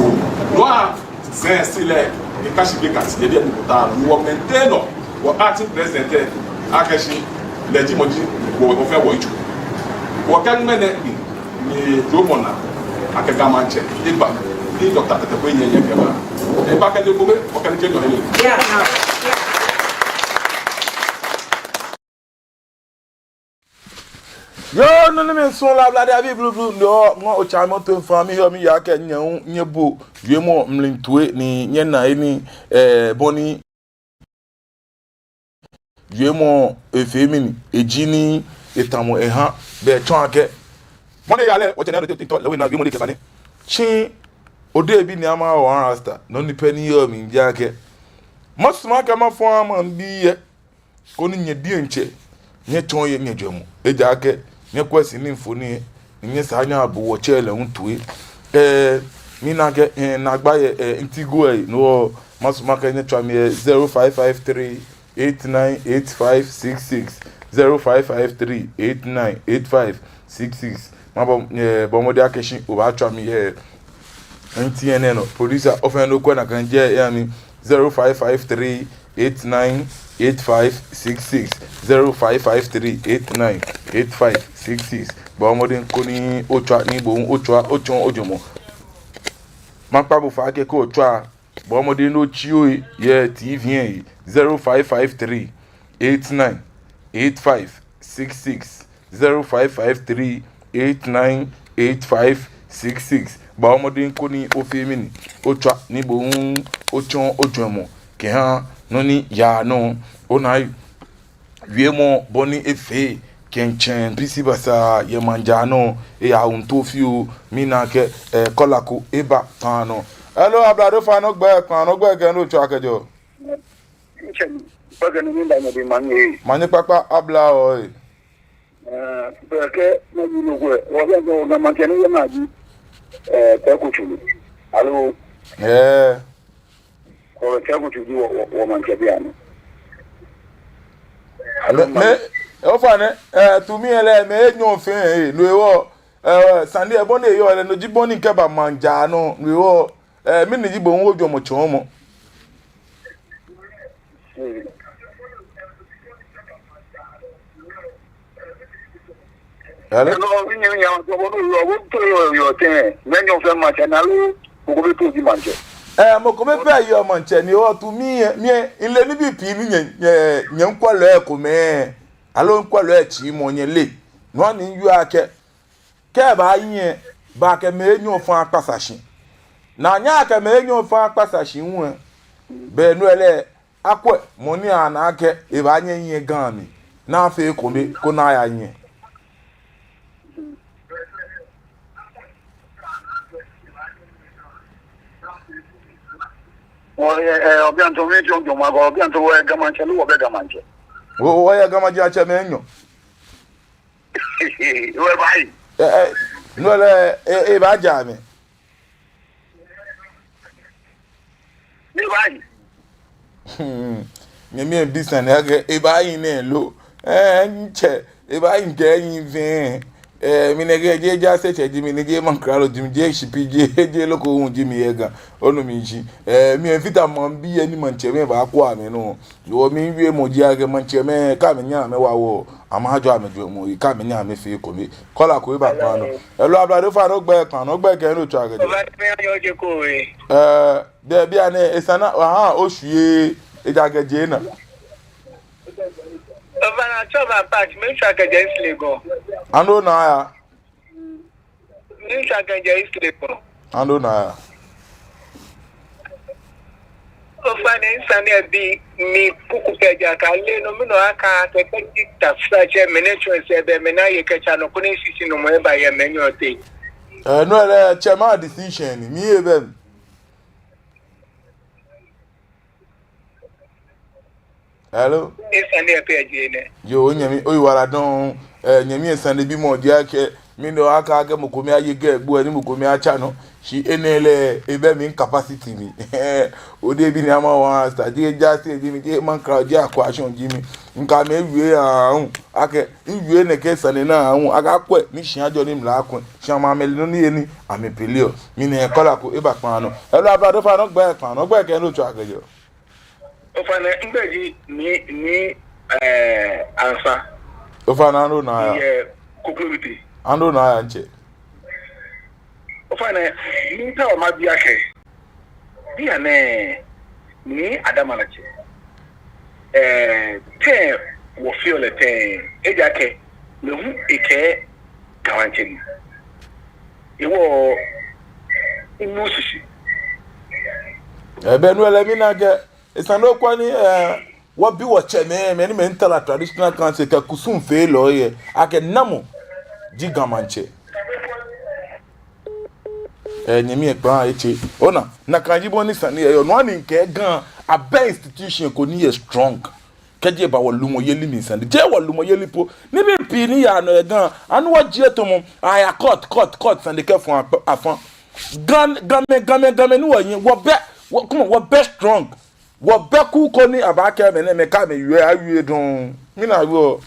No hewɔ Zɛɛ shi lɛ, eka shi vacant yɛ biɛ ni wɔta nɔ, ni wɔ maintain nɔ, wɔ acting president lɛ, akɛ shi lɛ ji mɔ ni ji wɔ, wɔfɛɛ wɔyitso. Wɔkɛ ŋmɛnɛ ni, ni jɔɔmɔ naa, akɛ Ga maŋtsɛ eba, ni Doctor Tetteh Kwei nyɛ nyɛ kɛba. Eba kɛ ni kome, wɔkɛ ni je nyɔ ni. Yoo, nɔ ni miisumɔ lɛ, Ablade abii blublu, no hewɔ, ŋɔɔ otsaamɔ to nfa mi hewɔ miiya kɛ nyɛ hu nyɛbo wiemɔ mli toi ni nyɛna he ni, eh, bɔ ni wiemɔ efee mɛni, eji ni etamɔ eha, bɛ etsɔɔ akɛ, mɔ ni yaa lɛ, wɔtsɛ nɛɛ no te titɔ lɛ wɛ na wiemɔ lɛ kɛba nɛ. Shi, odebi ni ama wɔ rasta, nɔ ni pɛ ni yɔɔ mli ji akɛ, masumɔ akɛ mafɔ maŋbii yɛ, koni nyɛ diɛŋtsɛ nyɛtsɔɔ yɛ nyɛjwɛŋmɔ. Ejaakɛ nyɛkwɛ sini mfoniri, ni nyɛsaa nyɛbo wɔtsɛ lɛ hu toi. Eh, mina akɛ, eh, naagba yɛ, eh, nti go, eh, no hewɔ masumɔ akɛ nyɛtswa mi yɛ zero five five three eight nine eight five six six, zero five five three eight nine eight five six six. Mabɔ, eh, bɔɔ mɔdɛŋ akɛ shi obaatswa mi yɛ M T N nɔ. Producer, ofainɛ okwɛ nakai, jɛ eha mi, zero five five three eight nine eight five six six, zero five five three eight nine eight five six six. Bɔɔ mɔdɛŋ koni otswa ni bo hu otswa otsɔɔ ojwɛŋmɔ. Makpa bo fai akɛ kɛ otswa, bɔɔ mɔdɛŋ ni otsi ohe yɛ T V lɛ he, zero five five three eight nine eight five six six, zero five five three eight nine eight five six six. Bɔɔ mɔdɛŋ koni ofee mɛni, otswa ni bo hu otsɔɔ ojwɛŋmɔ kɛha nɔ ni yaa nɔ. Ona wiemɔ bɔ ni efee kɛtsɛ Bisi Basa yɛ maŋ jara nɔ, eyawu nto fioo, mina akɛ, eh, caller ko eba kpaa nɔ. Hello, Ablade, ofainɛ ogbɛi, kpaa nɔ ogbɛi kɛ he ni otswaa kɛjɛɔ. Ntsɛ, ogbɛi kɛ he ni oba, mɔ ni manye. Manye kpakpa, Ablade oo. Eh, bɛ kɛ, manye nɔ ko, wɔbɛ nɔ, Ga maŋtsɛ ni wɔna ji, eh, Kwaku Tsuru. Aloo? Eh. Ɔ, Kwaku Tsuru ji wɔ, wɔ, wɔmaŋtsɛ bianɛ. Aloo, mɛ, mɛ, ofainɛ, eh, tumi lɛ, mɛi enyɔ fɛɛ, eh, no hewɔ, eh, sane lɛ bɔ ni eyɔɔ lɛ, no ji bɔ ni kɛba maŋ jara nɔ, no hewɔ, eh, mɛni ji bo hu ojwɛŋmɔ tsɔɔmɔ? Hmm. Hello? Hello, minyɛmi, nyɛmi, mɛi enyɔ fɛɛ maŋtsɛ ni aloo mɔ ko pɛ ji maŋtsɛ? Eh, mɔ ko pɛ yɔɔ maŋtsɛ ni otumi, mi, mile nibii pii ni nyɛ, nyɛ, nyɛkwɛlɔi komɛi, aloo mikwɛlɔi tsii mɔ nyɛle. No hewɔ ni miwieɔ akɛ, kɛ ebaaye, baakɛ mɛi enyɔ fɛɛ akpasa shi. Ni anyɛɛɛ akɛ mɛi enyɔ fɛɛ akpasa shi hu lɛ, Be no lɛ, akwɛ mɔ ni ana akɛ ebaanyɛ ehiɛ Ga mli, ni afee ekome koni aya hiɛ. Ɔ, ɛ, ɛ, Obianto, mi jɔn jɔn ma ko, Obianto, wɔyɛ Ga Maŋtsɛ loo wɔbɛ Ga Maŋtsɛ? Wɔ, wɔyɛ Ga Maŋtsɛ atsɛmɛi enyɔ. Wɔbaahi. Ɛ, ɛ, no lɛ, e, ebaaja amɛ. Ebaahi. Hmm. Nyɛmi ebi sane akɛ ebaahi nɛɛ lo. Ɛɛ, ntsɛ, ebaahi kɛ ehi fɛɛ. Ɛɛ, mi nɛkɛ jeee jaasetsɛ ji mi, ni jeee maŋkralo ji mi, jeee shipi, jeee, jeee nɔ ko hu ji mi yɛ Ga. Onu mi shishi. Ɛɛ, mifata maŋbii lɛ ni maŋtsɛmɛi baakɔ amɛnɔ. Yoo, miwiemɔ ji akɛ maŋtsɛmɛi, kɛ amɛnyɛ amɛwa wɔ, amɛjɔɔ amɛjwɛŋmɔ yi, kɛ amɛnyɛ amɛfee ekome. Caller ko eba kpaa nɔ. Hello, ablade, ofainɛ ogbɛi kpaa nɔ, ogbɛi kɛ he ni otswaa kɛjɛ. Ofainɛ, ofainɛ, oje ko we. Ɛɛ, dɛ bianɛ, esa ni, aha, oshwie, ejaakɛ je na. Ofainɛ, atsɛɔ mi Apache, miitswa kɛjɛ East Legon. Ani ona aya? Miitswa kɛjɛ East Legon. Ani ona aya? Ofainɛ, sane lɛ bi mi kuku kɛjɛ akɛ lɛ nɔ, mi nɔ akɛ kɛkɛ ji taflatsɛ, mɛni tsɔɔ sɛɛ be mɛni aye kɛtsa nɔ koni sisi nɔ mɔ eba yɛ mɛni ote. Ɛɛ, no lɛ, tsɛ ma decision ni, mi ebɛ. Hello? Esane lɛ pɛ ji enɛ. Yoo, onyɛmi, oyiwaladɔŋŋ. Ɛɛ, nyɛmi esanebimɔ ji akɛ, mi nɔ akɛ akɛ mɔ ko mi aye Ga egbo lɛ ni mɔ ko mi atsa nɔ. Shi enɛ lɛ, ebɛ mi capacity mli. Odebi ni ama wa, star ji, jaasetsɛ ji mi, jeee maŋkralo ji, akwashɔŋ ji mi. Mikɛ amɛ wie aahu. Akɛ, miwie nɛkɛ sane nɛɛ aahu. Akɛ akwɛ, ni shia ajɔ ni mla akwɛ. Shi amɛ amɛle nɔ ni eye ni, amɛpele o. Mi nɛɛ caller ko eba kpaa nɔ. Hello, ablade, ofainɛ ogbɛi kpaa nɔ, ogbɛi kɛ he ni otswaa kɛjɛ. Ofainɛ, migbɛi ji Nii, Nii, ɛɛ, Ansa. Ofainɛ, ani ona aya? Yɛ Kokrobite. Ani ona aya, ntsɛ? Ofainɛ, miitao mabi akɛ, bianɛ, Nii Adama Latse, ɛɛ, tɛŋŋ wɔfeɔ lɛ tɛŋŋ, ejaakɛ, lɛ hu ekɛɛ Ga Maŋtsɛ ni. Ewɔ, inu shishi. Ɛɛ, be no lɛ mina akɛ, esa ni okwɛ ni, ɛɛ, wɔbi wɔtsɛmɛi, mɛi ni amɛmiitara traditional council kɛ kusumfeelɔi lɛ, akɛ namɔ ji Ga Maŋtsɛ. Ɛɛ, nyɛmi ekpaa etse. Ona, nakai ji bɔ ni sane lɛ yɔɔ, no hewɔ ni mikɛɛ Ga, abɛ institution ko ni yɛ strong. Kɛji eba wɔlumɔyeli mli sane, jeee wɔlumɔyeli po. Nibii pii ni yaa nɔ yɛ Ga, ani wɔjie tamɔ, aya court, court, court, sane kɛfɔ akp-, afã. Ga, Gamɛi, Gamɛi, Gamɛi ni wɔyɔɔ, wɔbɛ, wɔ, come on, wɔbɛ strong. Wɔbɛ kuu ko ni abaakɛɛ mɛi nɛɛ, mɛi kɛ amɛwie, awie dɔŋŋ. Mina wieɔ,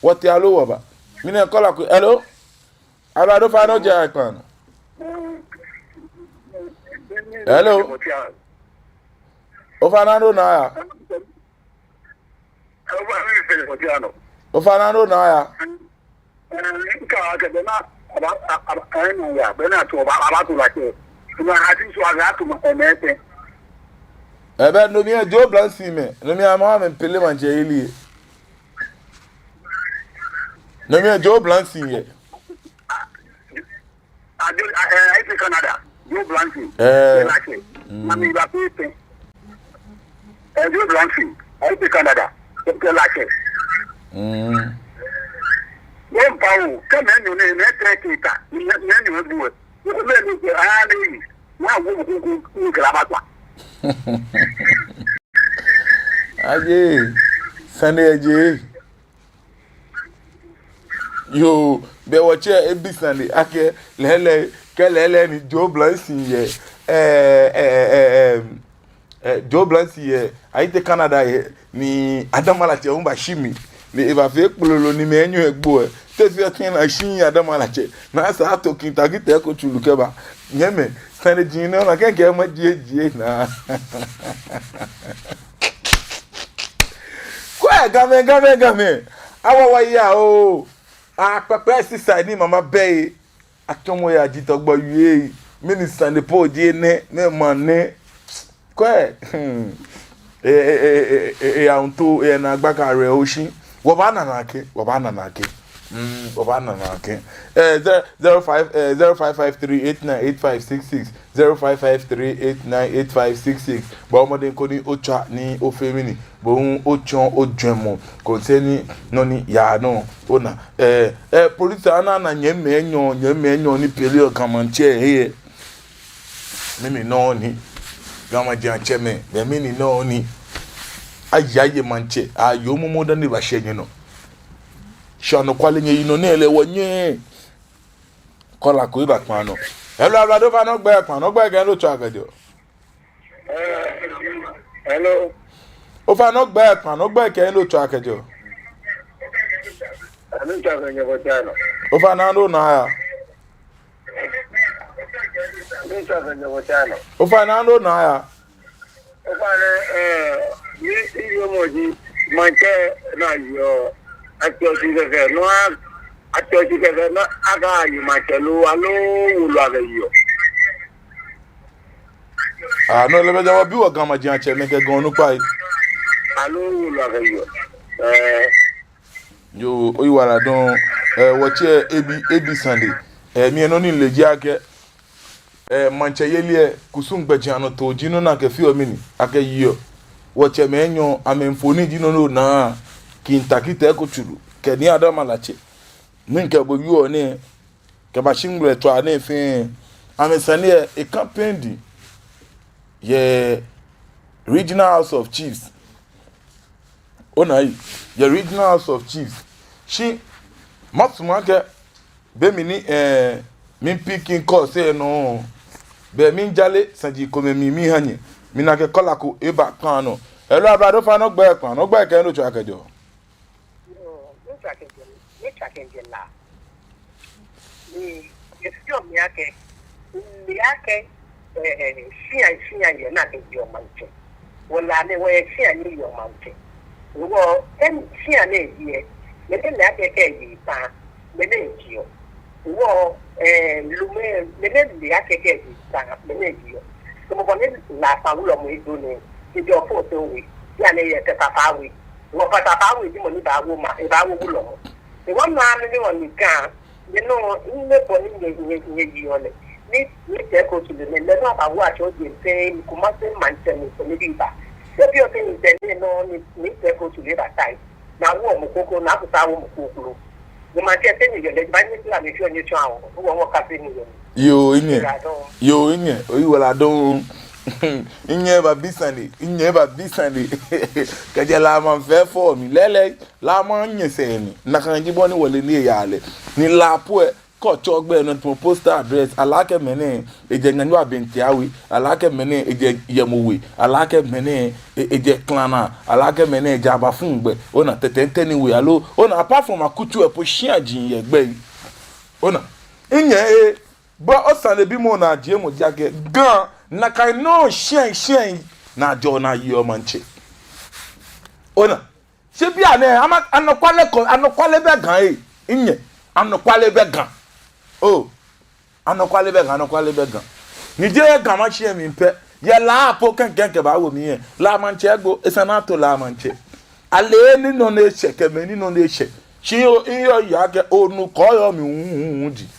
wɔtee aloo wɔba. Mi nɛɛ caller ko, hello? Ablade, ofainɛ oje kpaa nɔ. Hello? Ofainɛ, ani ona aya? Ofainɛ, ani ona aya? Ɛɛ, be no mli lɛ Joe Blanson mɛi, no mli lɛ amɛ amɛpele maŋtsɛyeli lɛ. No mli lɛ Joe Blanson yɛ. Ajo, a, ɛ, ayi te Canada. Joe Blanson. Ɛɛ. Kɛ Latse. Mm. Mami ba pe pe. Ɛ, Joe Blanson. Ayi te Canada. Kɛ, kɛ Latse. Mm. Wɔmiipa o. Kɛ mɛi enyɔ nɛɛ, mɛi etɛ kɛ eta. Mɛi, mɛi enyɔ ebu ɛ. Mɛi ni kɛ, aa, ni. Wa wo ko ko ko kɛ la ba kpa. Aje. Sane lɛ je. Yoo, be wɔtsɛ ebi sane akɛ lɛɛlɛŋ, kɛ lɛɛlɛŋ ni Joe Blanson yɛ, ɛɛ, ɛɛ, ɛɛ, ɛɛ, ɛɛ, Joe Blanson yɛ, ayi te Canada yɛ, ni Adama Latse hu bashi mli, ni ebafee kplolo ni mɛi enyɔ egbo ɛ. Te fee ɔ tɛŋŋ ni ashi Adama Latse, ni asa ato kintakite ko tsuru kɛba. Nyɛmɛi, sane ji nɔ ni akɛɛ kɛ majie jie naa. Kwɛ, Gamɛi, Gamɛi, Gamɛi. Awawa ya o. Akpakpa sisa ni mama bɛ yi. Atsɔmɔ ya ji tɔgbɔ yue. Mɛni sane po ji nɛ, mɛɛ maŋ nɛ. Kwɛ. Hmm. E, e, e, e, e, e, ya unto, e, naagba kɛ awerɛho shi. Wɔbaana nakai, wɔbaana nakai. Mm, obaana nɔ akɛ. Eh, zero, zero five, eh, zero five five three eight nine eight five six six, zero five five three eight nine eight five six six. Bɔɔ mɔdɛŋ koni otswa ni ofee mɛni, bo hu otsɔɔ ojwɛŋmɔ concerning nɔ ni yaa nɔ. Ona, eh, eh, police ana, ana nyɛmimɛi enyɔ, nyɛmimɛi enyɔ ni pele yɛ Ga Maŋtsɛ he. Mɛni nɔ ni? Ga Maŋtsɛmɛi, mɛni nɔ ni? Aye, aye maŋtsɛ, aye momo dani ebashɛ nyɛnɔ. Shi anɔkwale nyɛyi nɔ nɛɛ lɛ wɔnyɛɛɛ. Caller ko eba kpaa nɔ. Hello, ablade, ofainɛ ogbɛi kpaa nɔ, ogbɛi kɛ he ni otswaa kɛjɛɔ. Eh, hello. Ofainɛ ogbɛi kpaa nɔ, ogbɛi kɛ he ni otswaa kɛjɛɔ. Hello, tswaa kɛjɛ bɔ tswaa nɔ. Ofainɛ anu na ya. Hello, tswaa kɛjɛ bɔ tswaa nɔ. Ofainɛ anu na ya. Ofainɛ, eh, mi, mi yɔɔmɔ ji, maŋtsɛ ni yɔɔ, atsɔɔ shi kɛkɛ, no a, atsɔɔ shi kɛkɛ, no akɛye maŋtsɛ lo, aloo wolo akɛyeɔ. Ah, no lɛ bɛ ja wɔbi wɔ Ga Maŋtsɛmɛi kɛ Ga onukpai. Aloo wolo akɛyeɔ. Eh. Yoo, oyiwaladɔŋŋ, eh, wɔtsɛ ebi, ebi sane. Eh, mi nɔ ni mile ji akɛ, eh, maŋtsɛyeli lɛ, kusum gbɛjianɔtoo ji nɔ ni akɛfeɔ mɛni, akɛyeɔ. Wɔtsɛmɛi enyɔ, amɛmfoniri ji nɔ ni onaa, King Tackie Teiko Tsuru, kɛ Nii Adama Latse. Ni mikɛ bo wieɔ nɛɛ, kɛbashi ŋmlɛtswaa nɛɛ fɛɛ, amɛsane lɛ, eka pending yɛ Regional House of Chiefs. Ona eyi, yɛ Regional House of Chiefs. Shi, masumɔ akɛ, be mli ni, eh, mi pick call sɛɛ nɔ, be mli mijale saji komɛi mli miha nyɛ, mina akɛ caller ko eba kpaa nɔ. Hello, ablade, ofainɛ ogbɛi kpaa nɔ, ogbɛi kɛ he ni otswaa kɛjɛɔ. Yoo, mitswa kɛjɛ, mitswa kɛjɛ La. Ni, efeɔ mi akɛ, mile akɛ, eh, eh, shia, shia yɛ ni akɛyeɔ maŋtsɛ. Wɔ La nɛɛ wɔyɛ shia ni yeɔ maŋtsɛ. Wɔ, em, shia nɛɛ yɛ, mɛni mile akɛ kɛye kpaa, mɛni jeɔ. Wɔ, eh, Lome, mɛni mile akɛ kɛye kpaa, mɛni jeɔ. Kɛ mɔ ko ni La kpaa wulɔmɔ edo nɛɛ, kɛjɛ Ofotse We, ya nɛɛ yɛ Pɛtɛpɛ We. Wɔ Pɛtɛpɛ We ji mɔ ni baawo maŋ, ebaawo wulɔmɔ. Ewɔ nɔ ami ni wɔ ni Ga, ni nɔ, ni bɔ ni nyɛ, nyɛ, nyɛyeɔ lɛ. Ni, ni Teiko Tsuru lɛ, lɛ nɔ abaawo atsɔ je pɛ, ni Kumasi maŋtsɛ ni sɛ ni bi ba. Ebi ɔtɛ ni sɛ ni nɔ, ni, ni Teiko Tsuru lɛ ba tai. Ni awo mɔ kroko, ni akusa awo mɔ kroko. Ni maŋtsɛ sɛ ni yɛ lɛ, ba ni sila ni fiɔ ni tsɔ awo. Wɔ, wɔ kase ni yɛ. Yoo, minyɛ. Yoo, minyɛ. Oyiwaladɔŋŋ. Minyɛ babi sane, minyɛ babi sane. Kɛjɛ La maŋ fɛɛ fɔ mi. Lɛɛlɛŋ, La maŋ nyɛ sɛɛ ni. Nakai ji bɔ ni wɔle ni eyaa lɛ. Ni La po lɛ, kɛ otsɛ ogbɛi nɔ, tamɔ postal address, ale akɛ mɛnɛ, ejɛ Nyanyo Abɛnte We, ale akɛ mɛnɛ, ejɛ Yemo We, ale akɛ mɛnɛ, e-, ejɛ Klana, ale akɛ mɛnɛ, ejɛ Abafungbe, ona Tɛtɛntɛni We, aloo, ona, apart from akutso lɛ po shiaji yɛ gbɛi. Ona, minyɛ ee, bɔ osanebimɔ naa jiemɔ ji akɛ, Ga, nakai nɔŋŋ shia, shia, ni ajɔɔ ni ayeɔ maŋtsɛ. Ona, shi bianɛ, ama, anɔkwale ko, anɔkwale bɛ Ga ee, minyɛ, anɔkwale bɛ Ga. Oo, anɔkwale bɛ Ga, anɔkwale bɛ Ga. Ni jeee Ga Mashie mli pɛ, yɛ La po kɛŋkɛŋ kɛbawo mli lɛ, La maŋtsɛ gbo, esa ni ato La maŋtsɛ. Ale ni nɔ ni eshɛ, kɛ mɛni nɔ ni eshɛ. Shi oo, miheɔ miyeɔ akɛ, onu ko yɔɔ mli huhuhu ji.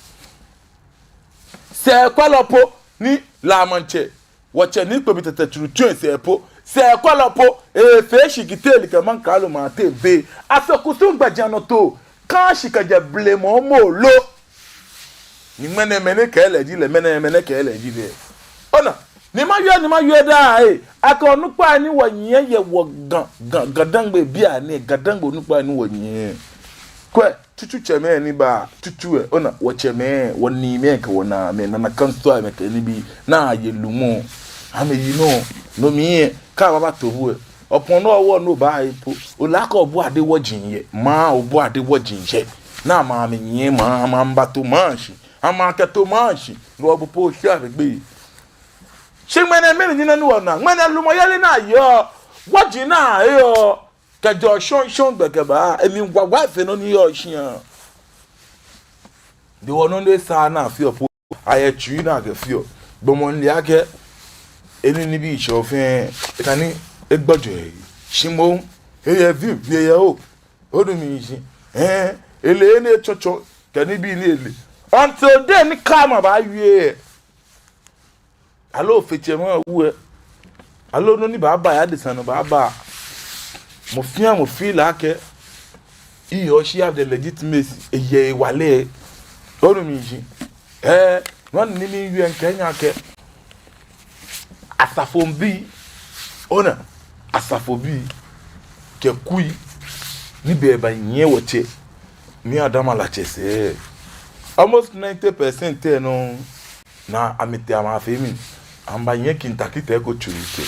Sɛɛkwɛlɔ po ni La maŋtsɛ, wɔtsɛ Nii Kpobi Tɛtɛ Tsuru tsu esɛɛ po. Sɛɛkwɛlɔ po, efee shi kɛ tɛli kɛ maŋkralo maŋ tɛ be. Afee kusum gbɛjianɔtoo, kã shi kɛjɛ blema mli lo. Ni ŋmɛnɛ mɛni kɛlɛ ji lɛ, ŋmɛnɛ mɛni kɛlɛ ji lɛ. Ona, ni mawie, ni mawie daa ee. Akɛ onukpai ni wɔnyiɛ yɛ wɔ Ga, Ga, Ga-Dangme bianɛ, Ga-Dangme onukpai ni wɔnyiɛ. Kwɛ, tsutsu tsɛmɛi ni ba, tsutsu lɛ, ona, wɔtsɛmɛi, wɔniimɛi kɛ wɔnaamɛi, nana kansuamɛi kɛ nibii, ni aye lumɔ, amɛyi nɔ, no mli lɛ, kɛ ababato bo lɛ, ɔpɔn nɔ wɔ nɔ baaye po, ole akɛ obɔ ade wɔji yɛ, maŋ obɔ ade wɔji yɛ, ni maŋ mɛi nyiɛ, maŋ, maŋ bato maŋ shi, maŋ kɛto maŋ shi, ni wɔbo po shi abɛgbe. Shi ŋmɛnɛ mɛni ji nɔ ni wɔna, ŋmɛnɛ lumɔyeli ni ayeɔ, wɔji ni ayeɔ, kɛjɛ shɔŋŋ shɔŋŋ gbɛ kɛba, emli wawa fe nɔ ni yɔɔ shia. Ni wɔ nɔ ni sa ni afeɔ po, ayɛ tsui ni akɛfeɔ. Gbɔmɔ ni le akɛ, eni nibii shɔ fɛɛ, ekã ni egbɔjɔ eyi. Shi moŋ, eyɛ vim, eyɛ o. Onu mi shishi. Ɛɛ, Ele enɛ tsɔtsɔ kɛ nibii ni ele. Until day ni karma baawie. Aloo ofee tsɛ ma wu ɛ. Aloo nɔ ni baaba yɛ adesa nɔ baaba. Mɔ fɛɛ mɔ feel akɛ he or she have the legitimacy. Eyɛ hewalɛ. Onu mi shishi. Ɛɛ, nɔ ni miwie ŋkɛɛ nyɛ akɛ asafobii, ona, asafobii kɛ kui ni bɛ baanyiɛ wɔtsɛ Nii Adama Latse sɛɛ. Almost ninety percent lɛ nɔ, ni amɛtee amɛyafee mɛni? Amɛbaanyiɛ Kintakite ko tsuru tsɛ.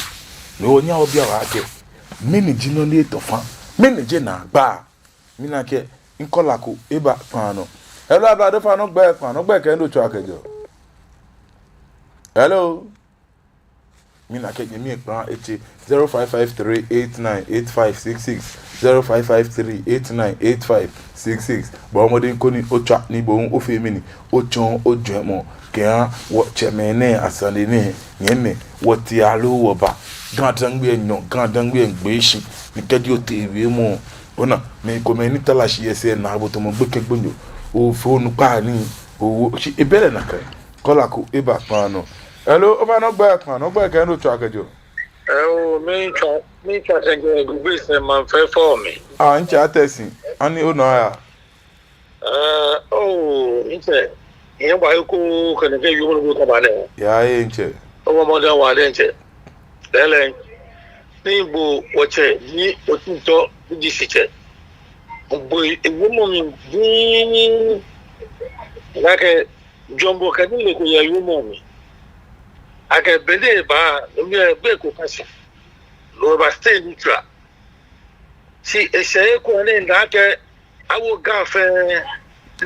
Ni onyɛ obi awa akɛ, mɛni ji nɔ ni etɔ fa? Mɛni ji naagba? Mina akɛ, caller ko eba kpaa nɔ. Hello, ablade ofainɛ ogbɛi kpaa nɔ, ogbɛi kɛ he ni otswaa kɛjɛɔ. Hello. Mina akɛ nyɛmi ekpaa etse. Zero five five three eight nine eight five six six. Zero five five three eight nine eight five six six. Bɔɔ mɔdɛŋ koni otswa ni bo hu ofee mɛni? Otsɔɔ ojwɛŋmɔ kɛha wɔtsɛmɛi nɛɛ asane nɛɛ. Nyɛmɛi, wɔtee aloo wɔba? Ga Dangme enyɔ, Ga Dangme egbee shi. Ni kɛji otee wiemɔ, ona, mɛi komɛi ni tara shi yɛ sɛɛ naa bo tamɔ gbekɛ gbonyo. Ofee onukpa nii. Owo shi ebɛlɛ nakai. Caller ko eba kpaa nɔ. Hello, ofainɛ ogbɛi kpaa nɔ, ogbɛi kɛ he ni otswaa kɛjɛɔ. Ɛɛ, miitswa, miitswa kɛjɛ Gugbe sɛɛ, maŋ fɛɛ fɔ mi. Ah, ntsɛ Atɛsi, ani onɔ aya? Ɛɛ, oo, ntsɛ, nyɛba eko kɛ nɛkɛ wiemɔ ni bo kɛba nɛɛ. Yaa ee ntsɛ. Obɔ mɔdɛŋ waa diɛŋtsɛ. Lɛɛlɛŋ, ni bo wɔtsɛ ni otitɔ ji shitsɛ. Bo ewiemɔ mli diŋŋ. Nakai jɔɔmɔ kɛ nilee ko yɛ wiemɔ mli. Akɛ be ni eba, no mli lɛ be ko kã shi. No eba stay neutral. Shi eshɛ he ko ni ena akɛ awo Ga fɛɛ,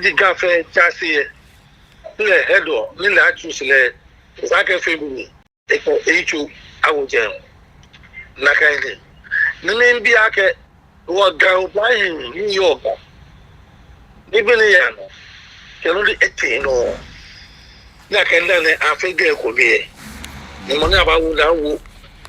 ni Ga fɛɛ tsa shi yɛ. Ni lɛ head on, ni lɛ a-choose lɛ, esa akɛ efee mɛni? Ekɔ eyitso awo jɛmɛ. Nakai ni. Ni miibi akɛ, wɔ Ga oblahii ni yɔɔ Ga, nibii ni yaa nɔ, kɛ nɔ ni etee nɔ, ni akɛ daa nɛɛ afee Ga ekome lɛ, ni mɔ ni abaawo lɛ awo,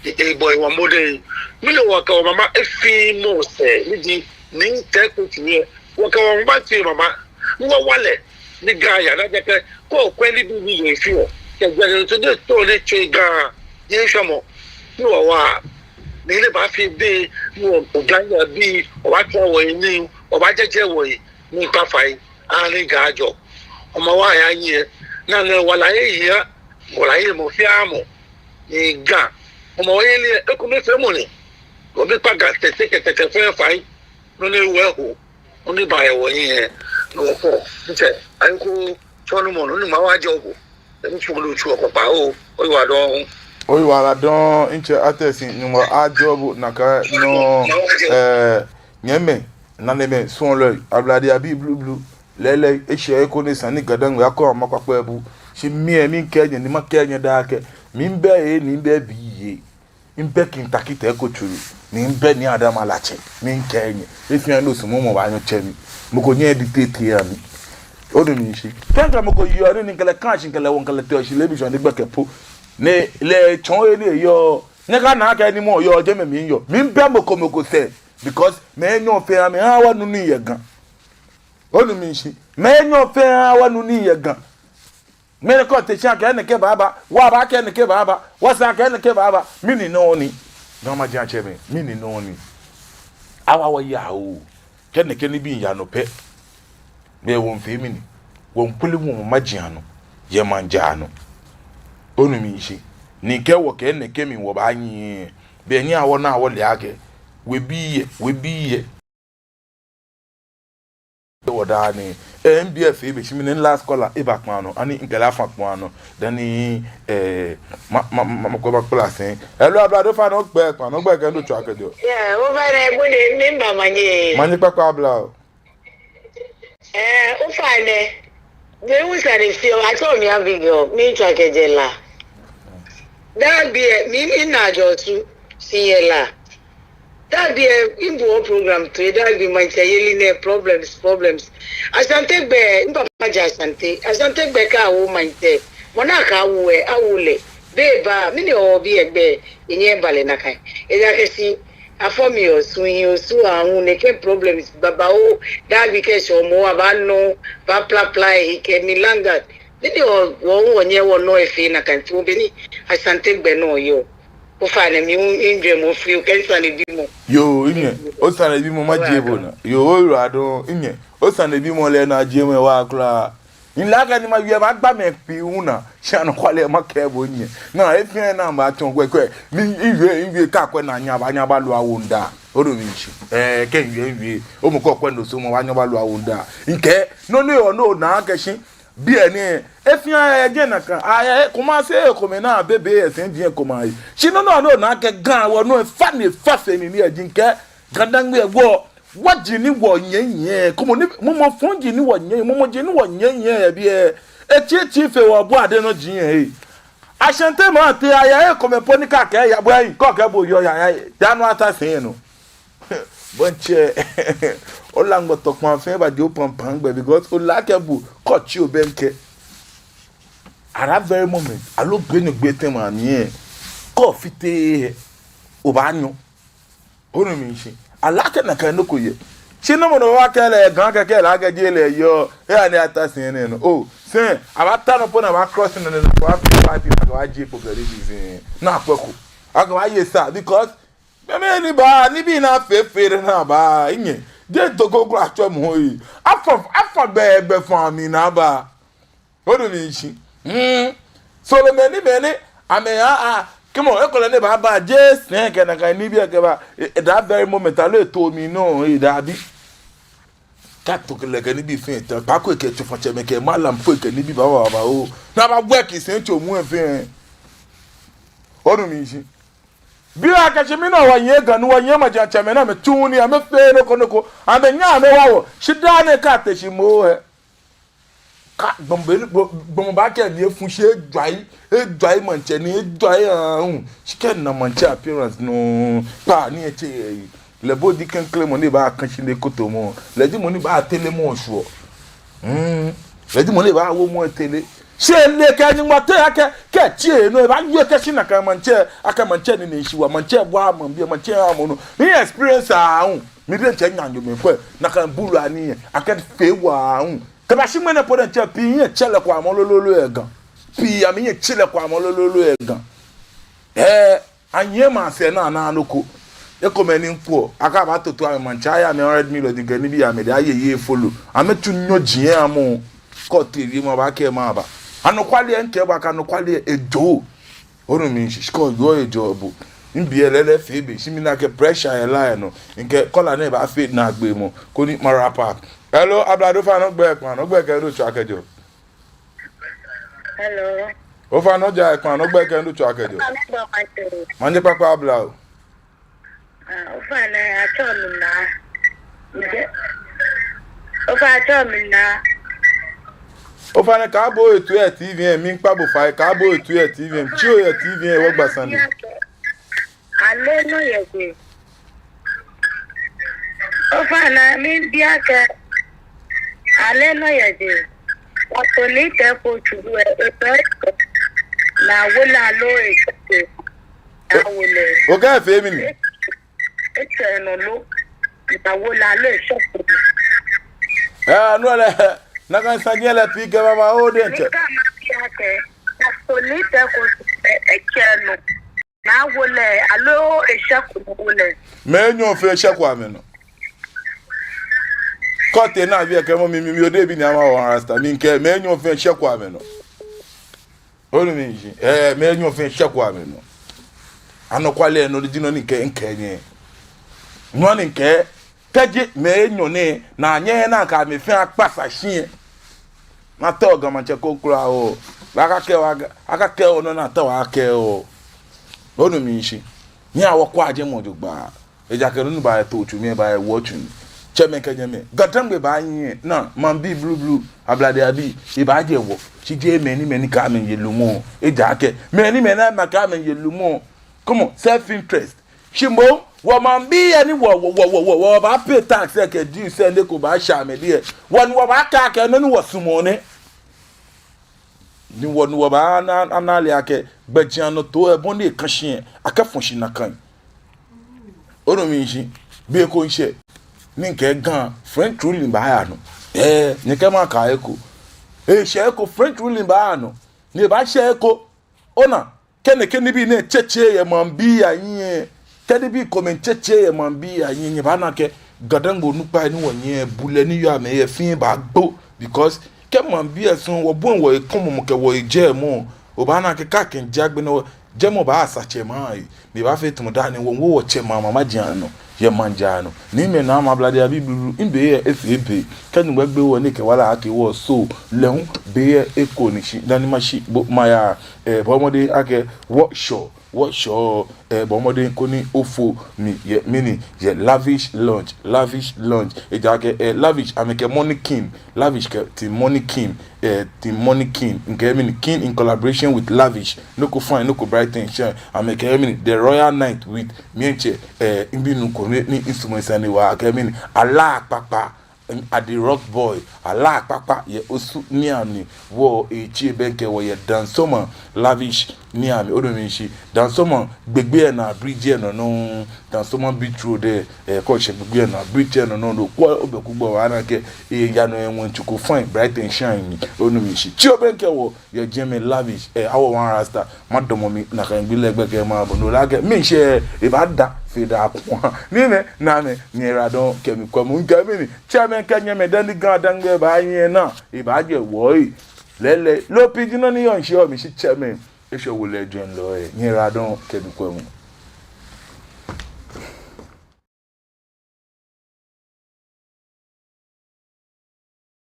e, ebɔ ewa mɔdɛŋ. Mɛni wɔkɛ wɔmama efee mɔ sɛɛ, ni ji Nii Teiko Tsuru lɛ, wɔkɛ wɔmama fee mama, ni wɔwa lɛ, ni Ga aya, ni ejaakɛ, kɛ okwɛ nibii ni yɔɔ he fɛɛ, kɛ gbɛ ni to de to ni tsɔɔ Ga, yɛ shwɛmɔ, ni wɔwa, ni lɛ baafee be, ni wɔ, oblahii abii, wɔbaatswa wɔhe nii, wɔbaajajɛ wɔhe, ni kpa fai, ani Ga ajɔ. Hɔmɔwɔ aya nyiɛ, ni lɛ wala eya, wala eya mɔ fɛɛ mɔ, ni Ga, hɔmɔwɔ yeli lɛ, ekomefeemɔ ni, wɔmiikpa Ga Tɛte kɛ Tɛtɛ fɛɛ fai, nɔ ni ewo eho, nɔ ni baa yɛ wɔhiɛ, ni wɔkɔ, ntsɛ, ayekoo, tsɔɔmɔ nɔ, Nyɔŋmɔ awa ajɔɔ bo. Emi tsu bulu tsu ɔkɔ kpa oo, oyiwaladɔŋŋ. Oyiwaladɔŋŋ, ntsɛ Atɛsi, Nyɔŋmɔ ajɔɔ bo nakai nɔŋŋ, ɛɛ, nyɛmɛi, nanemɛi, suɔlɔi, ablade abii blublu, lɛɛlɛŋ, eshɛ he ko ni esa ni Ga-Dangme akɔ ama kpakpa ebu. Shi mi lɛ, miikɛɛ nyɛ, ni makɛɛ nyɛ daa akɛ, miibɛ he, ni mibɛ biɛ. Mibɛ Kintakite ko tsuru, ni mibɛ Nii Adama Latse, miikɛɛ nyɛ. Efeɔ nɔ sumɔmɔ baanyɔ tsɛ mi. Mɔ ko nyɛŋ edi tete aha mi. Onu mi shishi. Kɛ mikɛ mɔ ko yɔɔ ni mikɛ lɛ kã shi, mikɛ lɛ wɔ, mikɛ lɛ tee shi leebi shɔŋŋ ni gbɛkɛ po. Ni lɛ etsɔɔ he ni eyɔɔ. Nyɛkana akɛ ni mɔ yɔɔ jɛmɛ miyɔɔ. Mibɛ mɔ ko mɔ ko sɛɛ. Because mɛi enyɔ fɛɛ amɛha wɔnu nii yɛ Ga. Onu mi shishi. Mɛi enyɔ fɛɛ ha wɔnu nii yɛ Ga. Mɛni kɔ te shi akɛ nɛkɛ baaba, wɔbaakɛɛ nɛkɛ baaba, wɔsɛɛ akɛ nɛkɛ baaba, mɛni nɔ ni? Ga majiatsɛmɛi, mɛni nɔ ni? Awa wɔya oo, kɛ nɛkɛ nibii yaa nɔ pɛ, be wɔmiifee mɛni? Wɔmiikpele wɔmaji anɔ, yɛ maŋ jaa nɔ. Onu mi shishi, ni kɛ wɔkɛɛ nɛkɛ mli wɔbaanyiɛ, be ni wɔna wɔle akɛ, webii yɛ, webii yɛ. Wɔ daa nɛɛ, eh, M B F ebe shi mi nɛɛ last caller eba kpaa nɔ, ani mikɛ lɛ afã kpaa nɔ, dani, eh, ma, ma, ma, ma, kɔ ba kpla sɛɛ. Hello, ablade ofainɛ ogbɛi kpaa nɔ, ogbɛi kɛ he ni otswaa kɛjɛɔ. Yeah, ofainɛ, bo de, miiba manye. Manye kpakpa abla oo. Eh, ofainɛ, be wu sane fioo, atsɛɔ mi Abigail, miitswa kɛjɛ La. Daa gbi lɛ, mi, mina Jos shi miyɛ La. Daa gbi lɛ, miboɔ program toi, daa gbi maŋtsɛyeli nɛɛ problems, problems. Asante gbɛ, mipapa jɛ Asante. Asante gbɛ kɛ awo maŋtsɛ. Mɔ ni akɛ awo lɛ, awo lɛ. Be ba, mɛni hewɔ biɛ gbɛ, enyɛɛɛ eba lɛ nakai. Ejaakɛ shi, Afɔ mi Osu, mihi Osu aahu, nɛkɛ problems babaoo, daa gbi kɛ shɔmɔ, abaanɔ, abaaplapla ehe kɛ mi langat. Dede wɔ, wɔ, wɔnyɛ wɔnɔ efee nakai tsu be ni Ashanti gbɛ nɔ yɔɔ. Ofainɛ mi hu, mijwɛŋmɔ fɛɛ, okɛ misanebimɔ. Yoo, minyɛ, osanebimɔ majie bo naa. Yoo, oyiwaladɔŋŋ, minyɛ, osanebimɔ lɛ naa jiemɔ wa kwraa. Mile akɛ ni mawie magba mɛi pii hu naa, shi anɔkwale makɛɛ bo minyɛ. Naa, efee naa mba tsɔŋ kwɛ kwɛ. Ni miwie, miwie kɛ akwɛ naa nyɛ abaanyɛ abalu awo nda. Onu mi shishi. Ɛɛ, kɛ miwie, miwie. Omɔ ko kwɛ no so mɔ abaanyɛ abalu awo nda. Mikɛɛ, nɔ ni yɔɔ nɔ naa kɛ shi. Biɛ nɛɛ, efee aya yɛ jɛi nakai. Aya, ekomɛi asɛɛ ekomɛi naa bebe yɛ sɛi jɛi ekomɛi ayi. Shi nɔ nɔ nɔ naa kɛ Ga wɔ nɔ efa ni efa fe ni ni eji mikɛɛ. Ga-Dangme wɔ. Wɔji ni wɔnyɛnyɛ, kɔmɔ ni, mɔmɔ fɔŋ ji ni wɔnyɛ, mɔmɔ ji ni wɔnyɛnyɛ yɛ biɛ. Etsitsi fe wɔ bɔ ade nɔ ji yɛ he. Ashanti maŋ te aya ekomɛi po ni kɛ akɛɛ ya bo ayi, kɛ akɛɛ bo yɔɔ ya ya, ya nɔ ata sɛi yɛ nɔ. Bɔ ni tsɛ, ola ŋgbɔ tɔ kpaa fɛɛ ba di opampam gbɛ, because ola kɛ bo, kɛ otsi obɛŋkɛ. At that very moment, aloo gbi enyɔ gbi etɛ ma ni yɛ, kɛ ofite, obaanyɔ. Onu mi shishi. Ala akɛ nakai nɔ ko yɛ. Shi nɔ mɔ nɔ wɔkɛɛ lɛ Ga kɛkɛ lɛ akɛ jeee lɛ yɔɔ. Eya ni ata sɛi nɛɛ nɔ. Oh, sɛi. Abaata nɔ po ni abaa cross nɔ nɛɛ nɔ. Abaafi party ni akɛbaajie kpo kɛ lɛ ji sɛi. Naa kwɛ ko. Akɛbaaye sa because mɛmɛ ni ba nibii naa fɛɛ fɛɛ naa ba. Minyɛ. Jeee toko kwraa tsɔmɔ yi. Afɔ, afɔ gbɛ, gbɛ fɔ mi naa ba. Onu mi shishi. Hmm. So lɛ mɛni mɛni, amɛ a, a, kɛmɔ, ekolɛ ni baaba, jeee sɛi kɛ nakai nibii kɛba, e, e, that very moment, aloo eto mi nɔ, e, dabi. Kɛ ato kɛ lɛ kɛ nibii fɛɛ ta, kpaako kɛ tsofatsɛmɛi kɛ malam fɛɛ kɛ nibii babaoo. Naa ba work sɛi tso mu fɛɛ. Onu mi shishi. Biɛ akɛ shi mi nɔ wɔnyɛ Ga ni wɔnyɛ maŋtsɛmɛi ni amɛtsu nii, amɛfee nɔ ko nɔ ko, amɛnyɛ amɛwa wɔ, shi daa nɛɛ kɛ ate shi moŋ ɛ. Kɛ gbɔmɔ bɛ, gbɔ-, gbɔmɔ baakɛɛ ni efu shi ejwa yi, ejwa yi maŋtsɛ ni ejwa yi aahu. Shi kɛ ena maŋtsɛ appearance nɔ, kpaa ni etsɛ yi. Lɛ bo ji klɛŋklɛŋ mɔ ni baakã shi lɛ kotomɔ. Lɛ ji mɔ ni baatere mɔ shwuɔ. Hmm. Lɛ ji mɔ ni baawo mɔ etere. Shi ele kɛ Nyɔŋmɔ te akɛ, kɛ etsi enɔ, ebaawie kɛ shi nakai maŋtsɛ, akɛ maŋtsɛ ni nɛ shi wa, maŋtsɛ wa maŋbii, maŋtsɛ amɔ nɔ. Mi experience aahu, mi diɛŋtsɛ minyɛ mikwɛ, nakai buulu anii, akɛ fee wa aahu. Kɛba shi ŋmɛnɛ po diɛŋtsɛ pii, minyɛ tsɛ lɛ kwɛmɔ lolo lolo yɛ Ga. Pii, amɛnyɛ tsɛ lɛ kwɛmɔ lolo lolo yɛ Ga. Ɛɛ, anyɛ maŋ sɛɛ naa naa nɔ ko. Ekomɛi ni ŋkpɔ, akɛ abaatoto amɛ maŋtsɛ, aya amɛ hundred million ni kɛ nibii amɛdɛŋ, aye ye follow. Amɛtsu nyɔ ji yɛ amɔ. Kɛ otee wiemɔ abaakɛɛ maba. Anɔkwale lɛ ŋkɛɛ bo akɛ anɔkwale lɛ ejɔ. Onu mi shishi kɛ ojɔɔ ejɔɔ bo. Mibi lɛ lɛ fee be, shi mina akɛ pressure yɛ line lɛ nɔ. Ŋkɛɛ caller nɛɛ baafee naagbee mɔ. Koni ma wrap up. Hello, Ablade, ofainɛ ogbɛi kpaa, ogbɛi kɛ he ni otswaa kɛjɛɔ. Hello. Ofainɛ oja ekpaa, ogbɛi kɛ he ni otswaa kɛjɛɔ. Ofainɛ oja ekpaa. Manye kpakpa abla o. Ah, ofainɛ atsɛɔ mi Naa. Nje. Ofainɛ atsɛɔ mi Naa. Ofainɛ kaabo ohe toi yɛ T V lɛ, miikpa bo fai, kaabo ohe toi yɛ T V lɛ, mitsi ohe yɛ T V lɛ, wɔgba sane. Ale nɔ yɛ je. Ofainɛ miibi akɛ, ale nɔ yɛ je. Apolitɛ ko tsu lɛ, ebɛ naa wolo aloo etsɛ ko. Naa wolo. Okɛɛ efee mɛni? Etsɛ nɔ lo. Naa wolo aloo etsɛ ko. Ɛɛ, no lɛ, nakai saji lɛ pii kɛba ba o diɛŋtsɛ. Miikɛɛ mabi akɛ, apolitɛ ko tsu lɛ, etsɛ nɔ. Naa wolo aloo etsɛ ko wolo. Mɛi enyɔ fɛɛ etsɛ ko amɛnɔ. Kɛ otee naa biɛ kɛɛmɔ mi, mi, mi, odebi ni ama wɔ rasta, miikɛɛ, mɛi enyɔ fɛɛ etsɛ ko amɛnɔ. Onu mi shishi, ɛɛ, mɛi enyɔ fɛɛ etsɛ ko amɛnɔ. Anɔkwale nɔ ni ji nɔ ni ŋkɛɛ, ŋkɛɛ nyɛ. Nɔ ni ŋkɛɛ, kɛji mɛi enyɔ nɛɛ, naa nyɛ naa kɛ amɛ fɛɛ akpasa shi lɛ. Naa tao Ga maŋtsɛ ko kwraa o. Akakɛɛ wɔ, akakɛɛ wɔ nɔ ni atao akɛɛ wɔ. Onu mi shishi. Nyɛhaa wɔkwɛa jɛmɛ jogbaŋŋ. Ejaakɛ nɔ ni baato tsu mli, baawo tsu mli. Tsɛmɛi kɛ nyɛmɛi. Ga-Dangme baanyiɛ. Naa, maŋbii blublu, Ablade abii, ebaajɛ wɔ. Shi jeee mɛi ni, mɛi ni kɛ amɛ yeɔ lumɔ. Ejaakɛ mɛi ni, mɛi ni ma kɛ amɛ yeɔ lumɔ. Come on, self interest. Shi moŋ, wɔ maŋbii lɛ ni wɔ, wɔ, wɔ, wɔ, wɔ, wɔbaa pay tax lɛ kɛ dues lɛ ni eko baashɛ amɛdɛŋ lɛ. Wɔ ni wɔbaakɛɛ akɛ nɔ ni wɔsumɔɔ nɛ. Ni wɔ, ni wɔbaa ana, ana ale akɛ gbɛjianɔtoo lɛ bɔ ni ekã shi lɛ, akɛfɔ̃ shi nakai. Onu mi shishi, be ko miishɛ, ni mikɛɛ Ga, French ruling baaya nɔ. Ɛɛ, nyɛkɛɛ makɛɛ eko. Eshɛ eko, French ruling baaya nɔ. Ni ebaashɛ eko. Ona, kɛ nɛkɛ nibii nɛɛ tsɛtsɛ yɛ maŋbii ahiɛ, kɛ nibii komɛi tsɛtsɛ yɛ maŋbii ahiɛ, nyɛbaana akɛ Ga-Dangme onukpai ni wɔyɛ, bulɛ ni yɔɔ amɛhiɛ fɛɛ baagbo. Because kɛ maŋbii lɛ sɔŋŋ wɔbɔi wɔhe kɔmɔ mɔ kɛ wɔhe jɛmɔ, obaana akɛ kɛ akɛjɛ agbɛnɛ, jɛmɔ baasa tsɛmɛi ahe. Ni ebaafee tamɔ dani wɔwo wɔtsɛmɛi amamaji anɔ yɛ maŋ jara nɔ. Ni mɛi na mablade abii blublu, ni be lɛ efee be, kɛ Nyɔŋmɔ gbe wɔ ni ekɛ wala ake wɔ so lɛ hu, be lɛ eko ni shi dani mashi bo maya. Ɛɛ, bɔɔ mɔdɛŋ akɛ wɔshɔ, wɔshɔ, ɛɛ, bɔɔ mɔdɛŋ koni ofo mi yɛ mɛni, yɛ Lavish Lounge, Lavish Lounge. Ejaakɛ, ɛɛ, Lavish, amɛkɛ Money King, Lavish kɛ Team Money King, ɛɛ, Team Money King, mikɛɛ mɛni, King in collaboration with Lavish, nɔ ko fine, nɔ ko bright and shine. Amɛkɛ mɛni, The Royal Night with Mienche, ɛɛ, mibinuu ko ni, ni misumɔɔ esane waa, akɛ mɛni, Alaa Kpakpa, Adi Rock Boy, Alaa Kpakpa yɛ Osu niiamli, wɔ etsi ebɛŋkɛ wɔ yɛ Dansoman Lavish niiamli. Onu mi shishi, Dansoman gbɛgbɛ lɛ naa bridge lɛ nɔ nɔŋŋ, Dansoman Beach Road lɛ, ɛɛ, kɛ oshɛ gbɛgbɛ lɛ naa bridge lɛ nɔ nɔŋŋ, no kwɛ obɛku gbɔ obaana akɛ eya nɔ yɛ ŋwɛi tsu ko fine, bright and shine mli. Onu mi shishi, tsi obɛŋkɛ wɔ yɛ jɛmɛ Lavish, ɛɛ, Awo One Rasta, madamɔ mli nakai gbi lɛ gbɛkɛ mabo, no lɛ akɛ miishɛɛ ebaada fe daa kua. Ni nɛ, namɛi, nyɛyiwaladɔŋŋ kɛ mikwɛmɔ, mikɛɛ mɛni, tsɛmɛi kɛ nyɛmɛi, dani Ga-Dangme baaye naa, ebaajɛ wɔhe. Lɛɛlɛŋ, loo pii ji nɔ ni yɔɔ shishi, onu mi shishi, tsɛmɛi, eshwɛ wolɛjwɛŋ lɛ, ɛɛ, nyɛyiwaladɔŋŋ kɛ mikwɛmɔ.